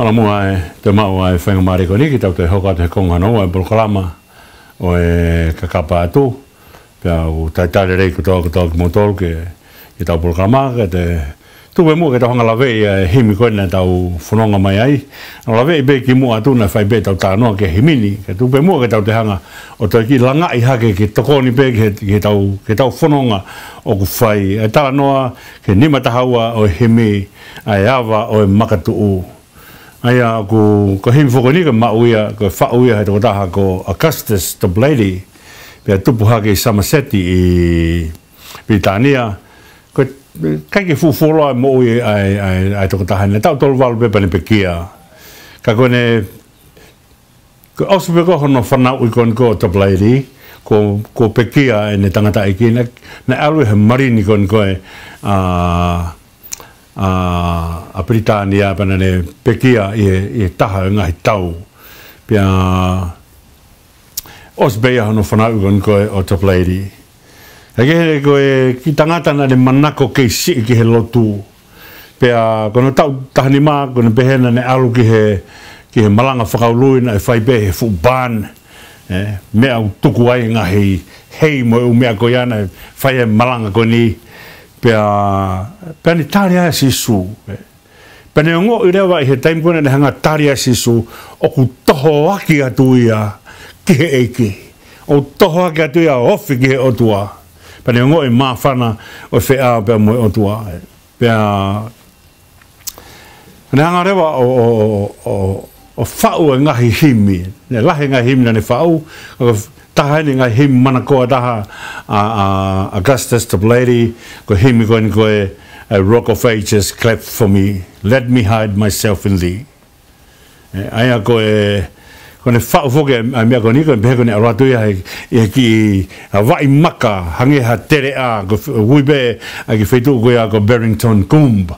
Muʻa ʻe toe maʻu ʻa e faingamālie ko eni ke tau toe hoko atu he konga hono ua ʻo e polokalama ʻo e Kakapa Atu. Pea ʻoku talitali lelei kotoa kotoa kimoutolu ke, ke tau polokalama, ke te tuku pē muʻa ke tau hanga ʻo laveʻi ʻa e himi ko ē naʻa tau fononga mai ai. ʻO laveʻi pē kimuʻa atu naʻe fai pē ʻetau talanoa ki he himi ni. Kae tuku pē muʻa ke tau toe hanga ʻo toe kiʻi langaʻi hake ke tokoni pē ki he, ki heʻetau, ki heʻetau fononga ʻoku fai. ʻA e talanoa ki he nima taha ua ʻo e himi, ʻa e Ava ʻo e Makatuʻu. ʻA ia ko, ko e himi foki ko eni ko e maʻu ia, ko e faʻu ia ʻe he tokotaha ko Augustus Toplady, pea tupu hake ʻi Somerset ʻi Pilitānia. Ko e, ʻikai ke fuʻu fuoloa e moʻui ʻa e, ʻa e, ʻa e tokotaha ni, taʻu tolu valu pē pea ne pekia. Ka ko ʻene, ko e ʻosi pē ko ē hono fanauʻi ko eni ko Toplady, kuo, kuo pekia ʻene tangataʻeiki, naʻe, naʻe ʻalu ia he Malini ko eni ko ē, ʻa, ʻa, ʻa Pilitānia pea naʻa ne pekia ʻi he, ʻi he taha ʻo e ngaahi tau. Pea ʻosi pē ia hono fanauʻi ko eni ko ē ʻo Toplady. ʻA ia ko e kiʻi tangata naʻa ne manako kei siʻi ki he lotu. Pea ko hono taʻu taha nima, ko ʻene pehē naʻa ne ʻalu ki he, ki he malanga fakaului naʻe fai pē he fuʻu barn. ʻE, meʻa ʻoku tuku ai ngaahi hei mo e ʻū meʻa ko ia naʻe fai ai e malanga ko eni. Pea, pea ne tali ai ʻa Sīsū. ʻE, pea ne ongoʻi leva ʻi he taimi ko ē naʻa ne hanga ʻo tali ʻa Sīsū, ʻoku tohoaki atu ia ki he ʻEiki. ʻOku tohoaki atu ia ʻo ofi ki he ʻOtua. Pea ne ongoʻi e māfana ʻo e feʻao pea mo e ʻOtua. Pea ne hanga leva ʻo, ʻo, ʻo, ʻo, ʻo faʻu e ngaahi himi. Naʻe lahi e ngaahi himi naʻa ne faʻu, ko e taha eni e ngaahi himi manakoa taha ʻa, ʻa Augustus Toplady, ko e himi ko eni ko e, ʻa e Rock of Ages, clap for me. Let me hide myself in thee. ʻE, ʻa ia ko e, ko ʻene faʻu foki ʻa e meʻa ko eni, ko e pehē ko ʻene ʻalu atu ia he, ʻi he kiʻi, ʻa, vaʻi maka, hangē ha teleʻa, ko e f-, ui pē ʻa e kiʻi feituʻu ko ia ko Barrington Combe.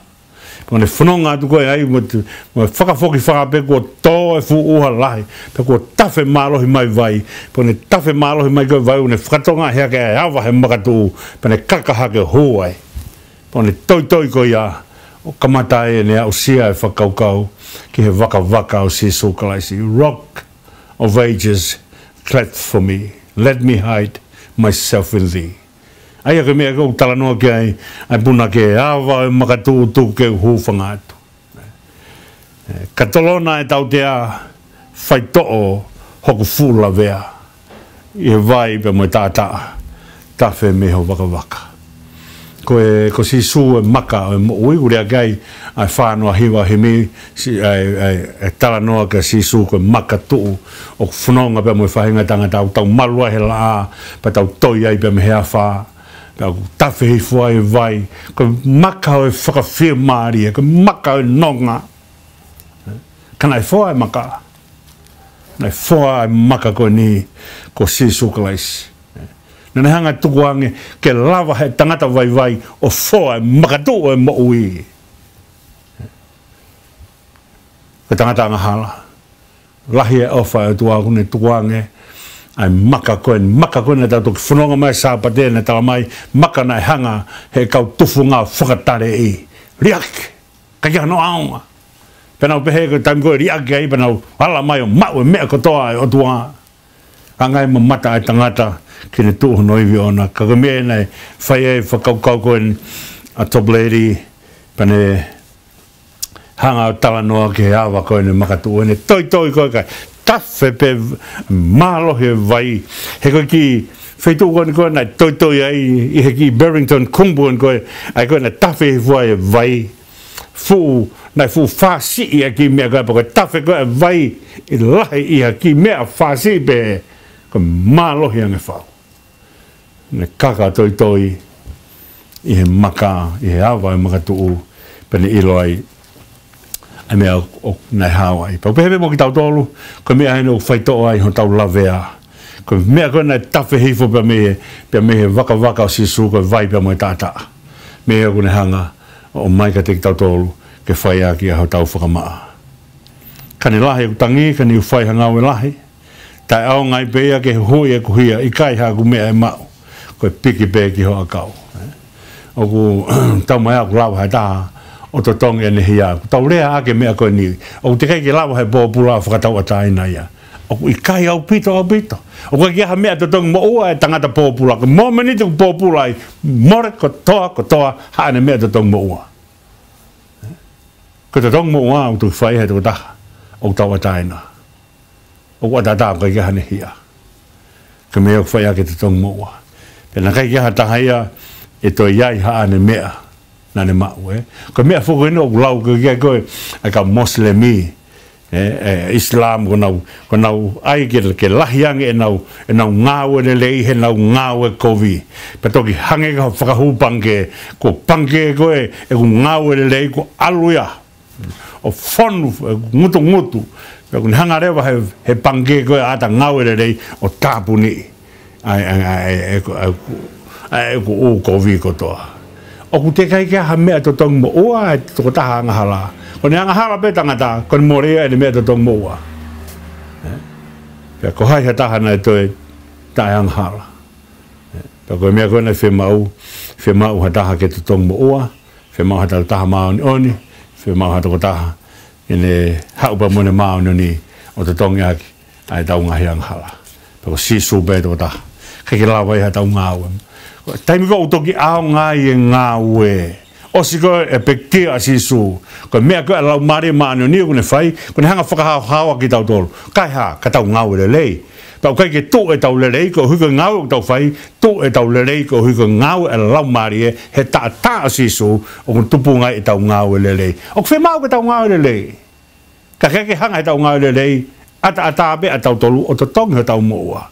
Pea ne fononga atu ko ē ai mo t-, mo fakafokifā pē kuo tō e fuʻu ʻuha lahi, pea kuo tafe mālohi mai vai, pea ne tafe mālohi mai ko ē vai, ʻo ne fakatokangaʻi hake ʻa e Ava he Makatuʻu, pea ne kaka hake ʻo hū ai. Pea ne toitoi ko ia, ʻo kamata ai ʻene aʻusia e fakakaukau ki he vakavaka ʻo Sīsū Kalaisi. Rock of Ages, clap for me. Let me hide myself in thee. ʻA ia ko e meʻa ʻoku talanoa ki ai ʻa e punake, Ava ʻo e Makatuʻu, tuku ke u hūfanga atu. ʻE, ka tolona e tautea, faitoʻo hoku fuʻu lavea ʻi he vai pea mo e taʻataʻa, tafe mei ho vakavaka. Ko e, ko Sīsū e maka ʻo e moʻui, ʻoku lea ki ai ʻa e fā noa hiva himi, si-, ʻa e, ʻa e, ʻa e talanoa kia Sīsū ko e makatuʻu ʻoku fononga pea mo e faʻahinga tangata ʻoku tau malu ai he laʻā, pea tau toi ai pea mei he afā, pea ʻoku tafe hifo ai e vai, ko e maka ʻo e fakafiemālie, ko e maka ʻo e nonga. Ka naʻe foa e maka. Naʻe foa e maka ko eni ko Sīsū Kalaisi. Naʻa ne hanga ʻo tukuange ke lava he tangata vaivai ʻo foa e makatuʻu ʻo e moʻui. Ko e tangata angahala. Lahi e ʻofa ʻa e ʻOtua ʻoku ne tukuange ʻa e maka ko eni, maka ko eni naʻa tau toki fononga mai he Sāpate, naʻe tala mai, maka naʻe hanga he kau tufunga ʻo fakataleʻi. Liʻaki. ʻIkai ke ʻi ai hano ʻaonga. Pea nau pehē ko e taimi ko ē liʻaki ai, pea nau ala mai ʻo maʻu e meʻa kotoa ʻa e ʻOtua. Hanga ʻe he mamata ʻa e tangata ke ne tuʻu hono ivi ʻoʻona. Ka ko e meʻa naʻe fai ai e fakakaukau ko eni ʻa Toplady, pea ne hanga ʻo talanoa ki he ava ko eni makatuʻu, ʻene toitoi ko ē kae tafe pē mālohi e vai. He ko e kiʻi feituʻu ko eni ko ē naʻe toitoi ai, ʻi he kiʻi Barrington Combe ko eni ko ē, ʻa ia ko ē naʻe tafe hifo ai e vai. Fuʻu, naʻe fuʻu fāsiʻi ʻa e kiʻi meʻa ko ē, pea ko e tafe ko ē e vai ʻi lahi ʻi ha kiʻi meʻa fāsiʻi pē, ko e mālohi ange fau. Ne kaka toitoi ʻi he maka, ʻi he ava ʻo e makatuʻu, pea ne ʻilo ai ʻa e meʻa ʻoku naʻe hao ai. Pea ʻoku pehē pē mo kitautolu, ko e meʻa eni ʻoku faitoʻo ai hotau lavea. Ko e meʻa ko ē naʻe tafe hifo pea mei he, pea mei he vakavaka ʻo Sīsū, ko e vai pea mo e taʻataʻa. Meʻa ʻoku ne hanga ʻo ʻomai kiate kitautolu ke fai ʻaki ʻa hotau fakamaʻa. Ka ne lahi ʻeku tangi, ka ne u fai ha ngāue lahi, taʻeʻaonga ai pē ia ke huhuʻi ʻeku hia, ʻikai haʻaku meʻa ʻe maʻu, ko e piki pē ki ho ʻakau. ʻOku taumaiā ʻoku lava ha taha ʻo totongi ʻene hia. Kuo tau lea ʻaki e meʻa ko eni. ʻOku teʻeki ke lava ʻe he pōpula ʻo fakatauʻatāina ia. ʻOku ʻikai ʻaupito, ʻaupito. ʻOku ʻikai ha meʻa totongi moʻua ʻa e tangata pōpula. Ko e mōmeniti ʻoku pōpula ai, mole kotoa, kotoa haʻane meʻa totongi moʻua. Ko e totongi moʻua ʻoku toki fai ʻe he tokotaha ʻoku tauʻatāina. ʻOku ʻataʻatā ʻoku ʻikai ke ʻi ai haʻane hia. Ko e meʻa ʻoku fai ʻaki e totongi moʻua. Pea naʻe ʻikai ke ʻi ai ha taha ia ʻe toe ʻi ai haʻane meʻa naʻa ne maʻu, ē. Ko e meʻa foki eni ʻoku lau ki ai ko ē ʻa e kau Mosilemi, ē, ē, Islam, ko ʻenau, ko ʻenau ʻai ke, ke lahi ange ʻenau, ʻenau ngāue lelei heʻenau ngāue kovi. Pea toki hangē ko e fakahū pangikē, ko e pangikē ko ē ʻoku ngāue lelei kuo ʻalu ia ʻo fonu, ē, ngutungutu. Pea kuo ne hanga leva ʻe he, he pangikē ko ē ʻa ʻeta ngāue lelei ʻo tāpuniʻi ʻa e, ʻa e, ʻa e, ʻa e, ʻa e, ʻa e, ʻa e ʻū kovi kotoa. ʻOku teʻeki ke ʻi ai ha meʻa totongi moʻua ʻa e tokotaha angahala. Ko ʻene angahala pē tangata, ko ʻene mole ia ʻene meʻa totongi moʻua. Ē? Pea ko hai ha taha naʻe toe taʻeangahala? Ē? Pea ko e meʻa ko ē naʻe fiemaʻu, fiemaʻu ha taha ke totongi moʻua, fiemaʻu ha taha māʻoniʻoni, fiemaʻu ha tokotaha ʻe ne haʻu pea mo ʻene māʻoniʻoni ʻo totongi ʻaki ʻa ʻetau ngaahi angahala. Pea ko Sīsū pē tokotaha. ʻIkai ke lava ia ʻe haʻatau ngāue. Taimi ko ē ʻoku toki ʻaonga ai e ngāue, ʻosi ko ē e pekia ʻa Sīsū, ko e meʻa ko ē ʻa e Laumālie Māʻoniʻoni ʻoku ne fai, ʻoku ne hanga ʻo fakahaohaoa kitautolu. Kae hā? Ka tau ngāue lelei. Pea ʻoku ʻikai ke tuʻu ʻetau lelei koeʻuhi ko e ngāue ʻoku tau fai, tuʻu ʻetau lelei koeʻuhi ko e ngāue ʻa e Laumālie he taʻataʻa ʻo Sīsū ʻoku tupunga ai ʻetau ngāue lelei. ʻOku fiemaʻu ke tau ngāue lelei. Ka ʻikai ke hanga ʻe heʻetau ngāue lelei ʻo ʻataʻatā pē ʻatautolu ʻo totongi hotau moʻua.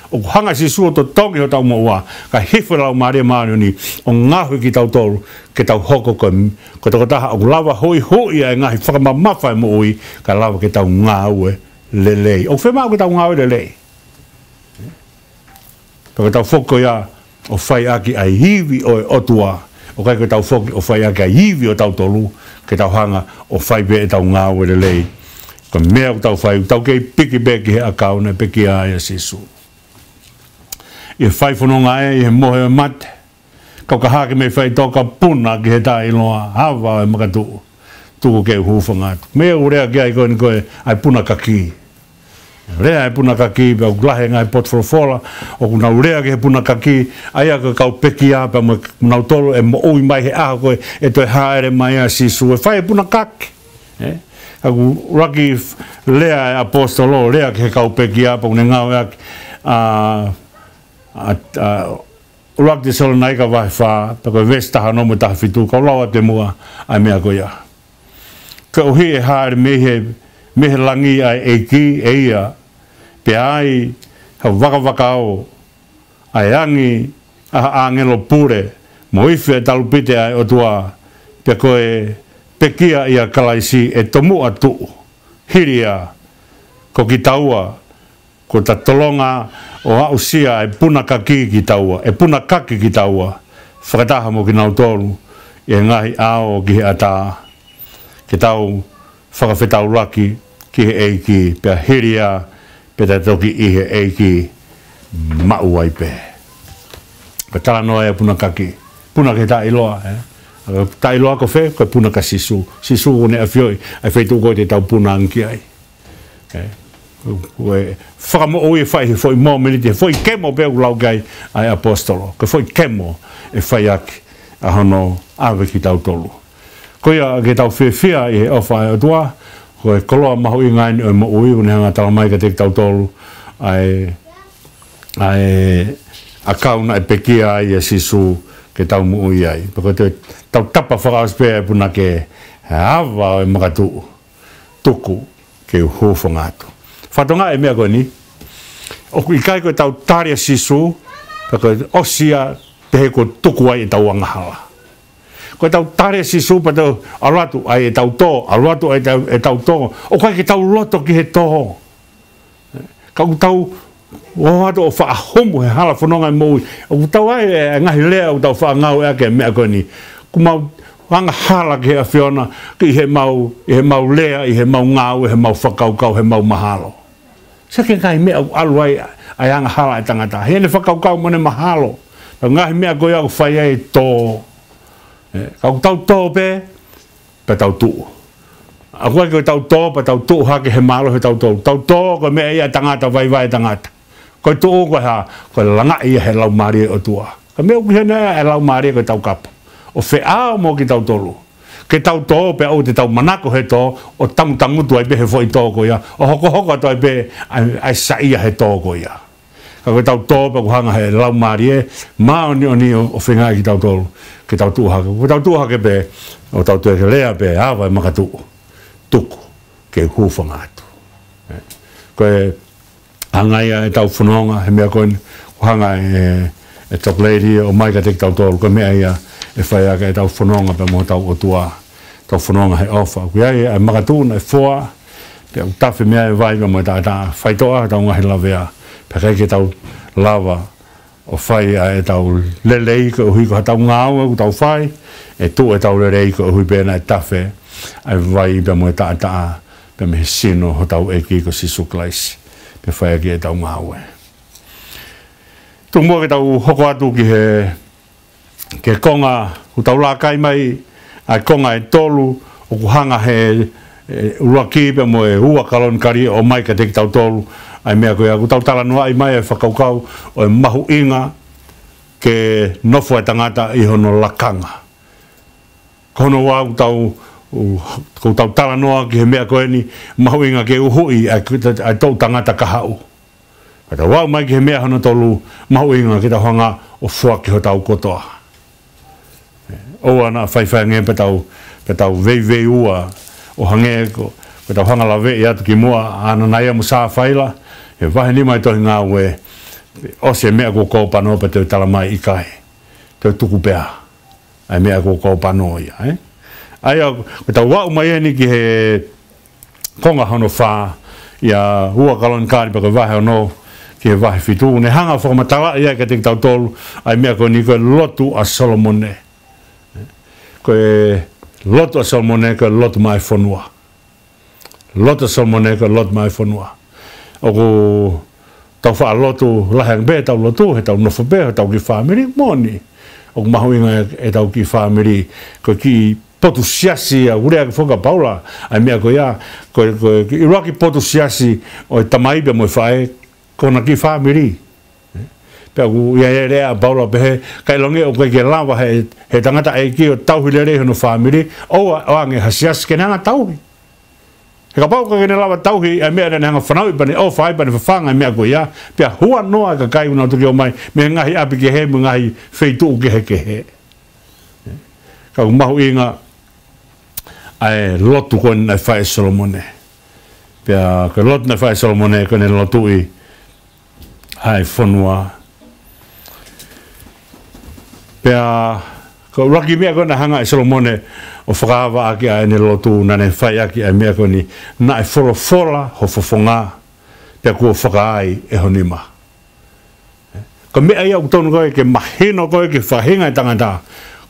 ʻOku hanga ʻe Sīsū ʻo totongi hotau moʻua, kae hifo e Laumālie Māʻoniʻoni ʻo ngaohi kitautolu ke tau hoko ko e, ko e tokotaha ʻoku lava huʻihuʻi ʻa e ngaahi fakamamafa ʻo e moʻui, kae lava ke tau ngāue lelei. ʻOku fiemaʻu ke tau ngāue lelei. Pea ko ʻetau foki ko ia ʻo fai ʻaki ʻa e ivi ʻo e ʻOtua. ʻOku ʻikai ko ʻetau foki ʻo fai ʻaki ʻa e ivi ʻo tautolu, ke tau hanga ʻo fai pē ʻetau ngāue lelei. Ko e meʻa ʻoku tau fai, ʻoku tau kei piki pē ki he ʻakau naʻe pekia ai ʻa Sīsū. ʻI he fai fononga ē, ʻi he mohe ʻo e mate, kau ka hake mei faʻitoka, puna ki he taʻeʻiloa, ava ʻo e makatuʻu, tuku ke u hūfanga atu. Meʻa ʻoku lea ki ai ko eni ko e, ʻa e puna kaki. Lea e puna kaki, pea ʻoku lahi e ngaahi potu folofola ʻoku nau lea ki he puna kaki, ʻa ia ko e kau pekia, pea mo kinautolu ʻe moʻui mai he ʻaho ko ē ʻe toe hāʻele mai ai ʻa Sīsū, ʻe fai e puna kaki. Ē? ʻOku laki lea e ʻaposetolo, lea ki he kau pekia, pea ʻoku ne ngāueʻaki ʻa, ʻa, ʻa, ʻUluaki Tesalonaika vahe fā, pea ko e veesi taha ono mo e taha fitu, kau lau atu muʻa ʻa e meʻa ko ia. Koeʻuhi ʻe hāʻele mei he, mei he langi ʻa e ʻEiki, ʻe ia, pea ʻi ai ha vakavakao ʻa e angi ʻa ha ʻāngelo pule, mo ifi e talupite ʻa e ʻOtua, pea ko e pekia ʻia Kalaisi ʻe tomuʻa tuʻu. Hili ia, ko kitaua, kuo ta tolonga ʻo aʻusia e puna kaki kitaua, e puna kaki kitaua, fakataha mo kinautolu ʻi he ngaahi ʻao ki he ʻatā, ke tau fakafetaulaki ki he ʻEiki, pea hili ia, pea ta toki ʻi he ʻEiki maʻu ai pē. Ko e talanoa ia e puna kaki. Puna ki he taʻeʻiloa, ē? ʻA e taʻeʻiloa ko fē? Ko e puna kia Sīsū. Sīsū ʻoku ne ʻafioʻi ʻa e feituʻu ko ē te tau puna ange ki ai. Ē, ko e fakamoʻui ʻe fai he foʻi mōmeniti, he foʻi kemo pē ʻoku lau ki ai ʻa e ʻaposetolo. Ko e foʻi kemo ʻe fai ʻaki ʻa hono ʻave kitautolu. Ko ia ke tau fiefia ʻi he ʻofa ʻa e ʻOtua, ko e koloa mahuʻinga eni ʻo e moʻui, ʻoku ne hanga ʻo talamai kiate kitautolu ʻa e, ʻa e ʻakau naʻe pekia ai ʻa Sīsū ke tau moʻui ai. Pea ko e tautapa fakaʻosi pē ʻa e punake, ʻe ava ʻo e makatuʻu, tuku ke u hūfanga atu. Fatongia e meʻa ko eni, ʻoku ʻikai ko ʻetau tali ʻa Sīsū, pea ko e ʻosi ia pehē kuo tuku ai ʻetau angahala. Ko ʻetau tali ʻa Sīsū pea tau ʻalu atu ai ʻetau tō, ʻalu atu ai ʻetau, ʻetau tō. ʻOku ʻikai ke tau loto ki he tō. Ka ʻoku tau ō atu ʻo faʻa humu he hala fononga e moʻui. ʻOku tau ʻai e ngaahi lea ʻoku tau faʻa ngāueʻaki e meʻa ko eni. ʻOku mau angahala ki he ʻAfiona, ki heʻemau, ʻi heʻemau lea, ʻi heʻemau ngāue, heʻemau fakakaukau, heʻemau mahalo. Sio ki he ngaahi meʻa ʻoku ʻalu ai ʻa e angahala ʻa e tangata. Heʻene fakakaukau mo ʻene mahalo. Ka ko e ngaahi meʻa ko ia ʻoku fai ai e tō. Ē, ka ʻoku tau tō pē, pea tau tuʻu. ʻOku ʻikai ko ʻetau tō pea tau tuʻu hake he mālohi ʻo tautolu. Tau tō ko e meʻa ia ʻa e tangata, vaivai ʻa e tangata. Ko e tuʻu ko e hā? Ko e langaʻi ia he Laumālie ʻo e ʻOtua. Ko e meʻa ʻoku ʻi heni ʻa e Laumālie ko e taukapo ʻo feʻao mo kitautolu. Ke tau tō pea ʻoua te tau manako he tō, ʻo tangutangutu ai pē he foʻi tō ko ia, ʻo hokohoko atu ai pē ʻa e, ʻa e saiʻia he tō ko ia. Ka ko ʻetau tō pea ʻoku hanga he Laumālie Māʻoniʻoni ʻo, ʻo feingaʻi kitautolu ke tau tuʻu hake. Ko ʻetau tuʻu hake pē, ʻo tau toe ke lea pē, ava e makatuʻu, tuku ke u hūfanga atu. Ē, ko e hanga ia ʻetau fononga he meʻa ko eni, ʻoku hanga ʻe, ʻe Top Lady ʻo ʻomai kiate kitautolu, ko e meʻa ia ʻe fai ʻaki ʻetau fononga pea mo hotau ʻOtua, ʻetau fononga he ʻofa. ʻOku ʻi ai ʻa e makatuʻu naʻe foa, pea ʻoku tafe mei ai e vai pea mo e taʻataʻa, faitoʻo ʻetau ngaahi lavea, pea ʻikai ke tau lava ʻo fai ʻa ʻetau lelei koeʻuhi ko haʻatau ngāue ʻoku tau fai, ʻe tuʻu ʻetau lelei koeʻuhi pē naʻe tafe ʻa e vai pea mo e taʻataʻa, pea mei he sino hotau ʻEiki ko Sīsū Kalaisi, pea fai ʻaki ʻetau ngāue. Tuku muʻa ke tau hoko atu ki he, ki he konga, ʻoku tau laka mai, ʻa e konga ʻe tolu, ʻoku hanga he, ʻe, ʻuluaki pea mo e ua Kalonikali ʻo ʻomai kiate kitautolu, ʻa e meʻa ko ia, ʻoku tau talanoaʻi mai ʻa e fakakaukau ʻo e mahuʻinga ke nofo ʻa e tangata ʻi hono lakanga. Ko hono ua ʻoku tau, ʻoku tau talanoa ki he meʻa ko eni, mahuʻinga ke uhuʻi ʻa e, ʻa e toʻutangata kahaʻu. Ka tau aʻu mai ki he meʻa hono tolu, mahuʻinga ke tau hanga ʻo foaki hotau kotoa. ʻOua naʻa faifai ange pea tau, pea tau veiveiua ʻo hangē ko, ko ʻetau hanga laveʻi atu kimuʻa ʻa ʻAnanaia mo Sāfaila, he vahe nima ʻi he tohi Ngāue, ʻosi e meʻa kuo kōpano pea toe tala mai ʻikai. Toe tuku pē ā ʻa e meʻa kuo kōpano ia, ē? ʻA ia, ko ʻetau aʻu mai eni ki he konga hono fā, ʻia ua Kalonikali pea ko e vahe ono ki he vahe fitu, ne hanga ʻo fakamatalaʻi ai kiate kitautolu ʻa e meʻa ko eni ko e lotu ʻa Solomone. Ko e lotu ʻa Solomone, ko e lotu maʻa e fonua. Lotu ʻa Solomone, ko e lotu maʻa e fonua. ʻOku tau faʻa lotu, lahi ange pē ʻetau lotu, heʻetau nofo pē, heʻetau kiʻi fāmili, moʻoni. ʻOku mahuʻinga ʻe, ʻetau kiʻi fāmili, ko e kiʻi potu siasi ʻoku lea ʻaki foki ʻa Paula, ʻa e meʻa ko ia, ko e, ko e kiʻi ʻuluaki potu siasi ʻo e tamai pea mo e faʻē, ko hona kiʻi fāmili. Pea ʻoku ʻi ai e lea ʻa Paula ʻo pehē, ka ʻilonga ʻoku ʻikai ke lava he, he tangataʻeiki ʻo tauhi lelei hono fāmili, ʻoua ʻe ʻoange ha siasi ke ne hanga ʻo tauhi. He kapau ʻoku ʻikai ke ne lava ʻo tauhi ʻa e meʻa naʻa ne hanga ʻo fanauʻi pea ne ʻofa ai pea ne fafanga e meʻa ko ia, pea huanoa e kakai ʻoku nau toki ō mai mei he ngaahi ʻapi kehe mo e ngaahi feituʻu kehekehe. Ka ʻoku mahuʻinga ʻa e lotu ko eni naʻe fai ʻe Solomone. Pea ko e lotu naʻe fai ʻe Solomone ko ʻene lotuʻi ʻa e fonua. Pea ko e ʻuluaki meʻa ko ē naʻe hanga ʻe Solomone ʻo fakaava ʻaki ʻa ʻene lotu naʻa ne fai ʻaki ʻa e meʻa ko eni, naʻe folofola ho fofonga, pea kuo fakaai ʻe ho nima. Ko e meʻa ia ʻoku tonu ko ē ke mahino ko ē ki he faʻahinga ʻo e tangata,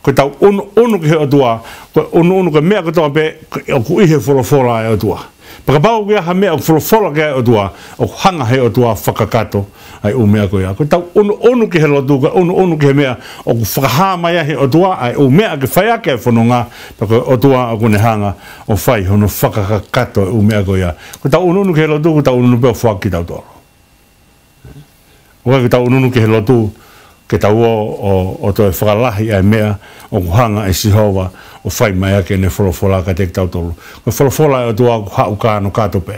ko ʻetau ʻunuʻunu ki he ʻOtua, ko e ʻunuʻunu ko e meʻa kotoa pē ʻoku ʻi he folofola ʻa e ʻOtua. Pea kapau ʻoku ʻi ai ha meʻa ʻoku folofola ki ai e ʻOtua, ʻoku hanga he ʻOtua ʻo fakakakato ʻa e ʻū meʻa ko ia. Ko ʻetau ʻunuʻunu ki he lotu, ko e ʻunuʻunu ki he meʻa ʻoku fakahā mai ai he ʻOtua ʻa e ʻū meʻa ke fai ʻaki ʻa e fononga, pea ko e ʻOtua ʻoku ne hanga ʻo fai hono fakakakato e ʻū meʻa ko ia. Ko ʻetau ʻunuʻunu ki he lotu, ko ʻetau ʻunuʻunu pē ʻo foaki kitautolu. ʻOku ʻikai ke tau ʻunuʻunu ki he lotu ke tau ō ʻo, ʻo toe fakalahi ʻa e meʻa ʻoku hanga ʻe Sihova ʻo fai mai ʻaki ʻene folofola kiate kitautolu. Ko e folofola ʻa e ʻOtua ʻoku haʻu kānokato pē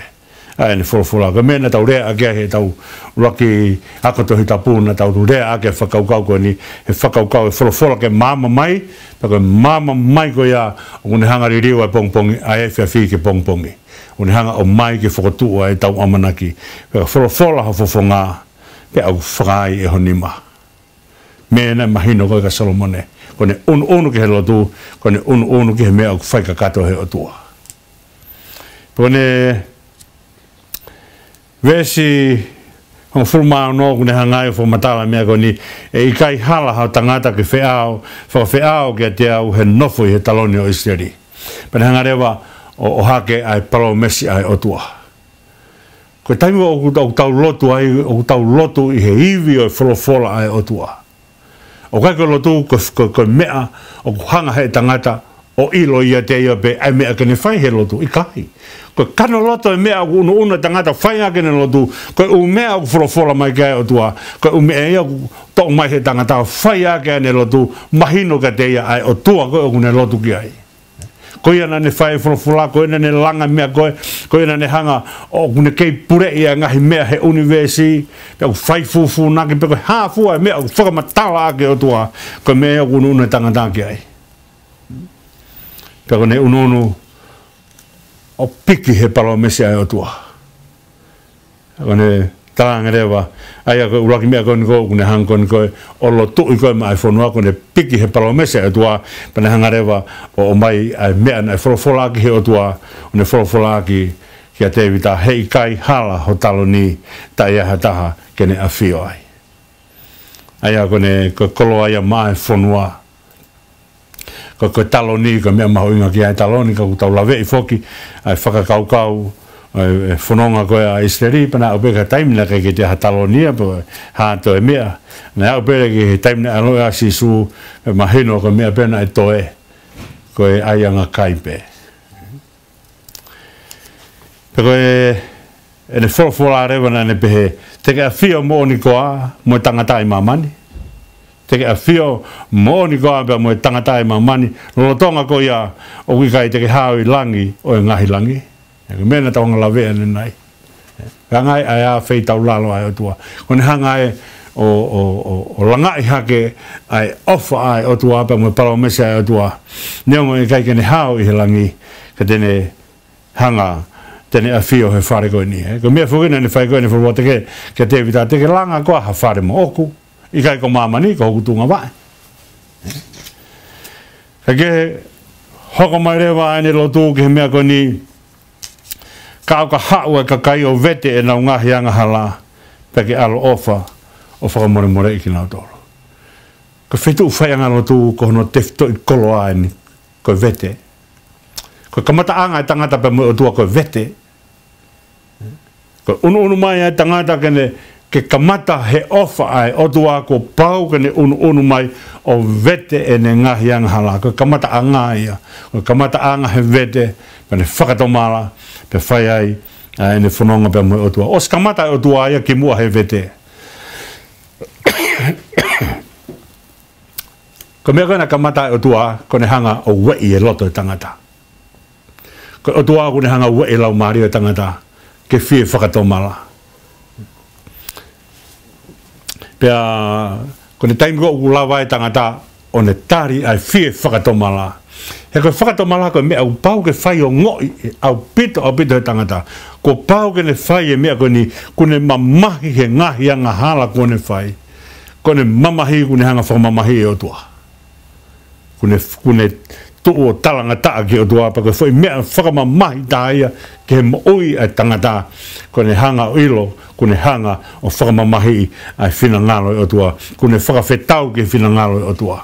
ʻa ʻene folofola. Ko e meʻa naʻa tau lea ʻaki ʻi heʻetau ʻuluaki ako Tohi Tapu, naʻa tau lea ʻaki e fakakaukau ko eni, he fakakaukau e folofola ke maama mai, pea ko e maama mai ko ia ʻoku ne hanga ʻo liliu ʻa e pongipongi, ʻa e efiafi ki he pongipongi. ʻOku ne hanga ʻo ʻomai ke fokotuʻu ʻa ʻetau ʻamanaki. Pea ka folofola ho fofonga, pea ʻoku fakaai ʻe ho nima. Meʻa naʻe mahino ko ē kia Solomone. Ko ʻene ʻunuʻunu ki he lotu, ko ʻene ʻunuʻunu ki he meʻa ʻoku fai kakato he ʻOtua. Pea ko ʻene veesi hongofulu mā ono ʻoku ne hanga ai ʻo fakamatala e meʻa ko eni, ʻe ʻikai hala ha tangata ke feʻao, fakafeʻao kiate au he nofo ʻi he taloni ʻo ʻIsileli. Pea ne hanga leva ʻo, ʻohake ʻa e palōmesi ʻa e ʻOtua. Ko e taimi ʻoku tau, tau lotu ai, ʻoku tau lotu ʻi he ivi ʻo e folofola ʻa e ʻOtua. ʻOku ʻikai ko e lotu ko, ko, ko e meʻa ʻoku hanga he tangata ʻo ʻilo ʻiate ia pē ʻa e meʻa ke ne fai he lotu, ʻikai. Ko e kano loto e meʻa ʻoku ʻunuʻunu e tangata fai ʻaki ʻene lotu, ko e ʻū meʻa ʻoku folofola mai ki ai e ʻOtua, ko e ʻū meʻa ia ʻoku toʻo mai he tangata ʻo fai ʻaki ʻene lotu, mahino kiate ia ʻa e ʻOtua ko ē ʻoku ne lotu ki ai. Ko ia naʻa ne fai e folofola, ko ia naʻa ne langa e meʻa ko ē, ko ia naʻa ne hanga ʻoku ne kei puleʻi ʻa e ngaahi meʻa he ʻunivēsi, pe ʻoku fai fūfūnaki, pe ko e hā fua e meʻa ʻoku fakamatala ʻaki e ʻOtua, ko e meʻa ia ʻoku ʻunuʻunu e tangata ki ai. Pea ko ʻene ʻunuʻunu ʻo piki he palōmesi ʻa e ʻOtua. Ko ʻene talaange leva, ʻa ia ko e ʻuluaki meʻa ko eni ko ē, ʻoku ne hanga ko eni ko ē ʻo lotuʻi ko ē maʻa e fonua, ko ʻene piki he palōmesi ʻa e ʻOtua, pea ne hanga leva ʻo ʻomai ʻa e meʻa naʻe folofola ʻaki he ʻOtua, ʻo ne folofola ʻaki kia Tēvita, heʻikai hala ho taloni, taʻe ʻi ai ha taha ke ne ʻafio ai. ʻA ia ko ʻene, ko e koloa ia maʻa e fonua. Ko, ko e taloni, ko e meʻa mahuʻinga ki ai e taloni, ka ʻoku tau laveʻi foki ʻa e fakakaukau, ʻa e, e fononga ko ē ʻa ʻIsileli, pea naʻe aʻu pē ki he taimi naʻe ʻikai ke toe ʻi ai ha taloni ia, pe ko e hā toe meʻa. Naʻe aʻu pē ki he taimi naʻe ʻaloʻi ai ʻa Sīsū, ʻe mahino ko e meʻa pē naʻe toe, ko e ʻaiʻanga kai pē. Pea ko e, ʻene folofola leva naʻa ne pehē, te ke ʻafio moʻoni koā mo e tangata ʻi māmani. Te ke ʻafio moʻoni koā pea mo e tangata ʻi māmani, lolotonga ko ia ʻoku ʻikai te ke hao ʻi langi ʻo e ngaahi langi. Ko e meʻa naʻa tau hanga lavea ʻanenai. Ka ngai ʻa e ʻafeitaulalo ʻa e ʻOtua. Ko ʻene hanga ē ʻo, ʻo, ʻo, ʻo langaʻi hake ʻa e ʻofa ʻa e ʻOtua pea mo e palōmesi ʻa e ʻOtua. Neongo ʻikai ke ne hao ʻi he langi, ka te ne hanga, te ne ʻafio he fale ko eni, ē. Ko e meʻa foki naʻa ne fai ko ē ʻene folofola, te ke, kia Tēvita, te ke langa koā ha fale moʻoku, ʻikai ko māmani, ko hoku tuʻunga vaʻe. Ka ke hoko mai leva ʻene lotu ki he meʻa ko eni, ka ʻoka haʻu e kakai ʻo vete ʻenau ngaahi angahala, pea ke ʻaloʻofa ʻo fakamolemoleʻi kinautolu. Ko e feituʻu faiʻanga lotu ko hono tefitoʻi koloa eni, ko e vete. Ko e kamataʻanga e tangata pea mo e ʻOtua ko e vete. Ko e ʻunuʻunu mai ʻa e tangata ke ne, ke kamata he ʻofa ʻa e ʻOtua, kuo pau ke ne ʻunuʻunu mai ʻo vete ʻene ngaahi angahala. Ko e kamataʻanga ia, ko e kamataʻanga he vete, pea ne fakatomala, pea fai ai ʻa ʻene fononga pea mo e ʻOtua. ʻOsi kamata e ʻOtua ia kimuʻa he vete. Ko e meʻa ko ē naʻe kamata e ʻOtua, ko ʻene hanga ʻo ueʻi e loto e tangata. Ko e ʻOtua ʻoku ne hanga ueʻi e laumālie e tangata, ke fie fakatomala. Pea, ko e taimi ko ē ʻoku lava e tangata, ʻo ne tali ʻa e fie fakatomala. He ko e fakatomala ko e meʻa ʻoku pau ke fai ongoʻi ʻaupito, ʻaupito he tangata. Kuo pau ke ne fai e meʻa ko eni, kuo ne mamahi he ngaahi angahala kuo ne fai. Ko ʻene mamahi kuo ne hanga fakamamahi e ʻOtua. Kuo ne, kuo ne tuʻu ʻo talangataʻa ki he ʻOtua pea ko e foʻi meʻa fakamamahi taha ia ki he moʻui ʻa e tangata. Ko ʻene hanga ʻo ʻilo, kuo ne hanga ʻo fakamamahi ʻa e finangalo e ʻOtua. Kuo ne fakafetau ki he finangalo e ʻOtua.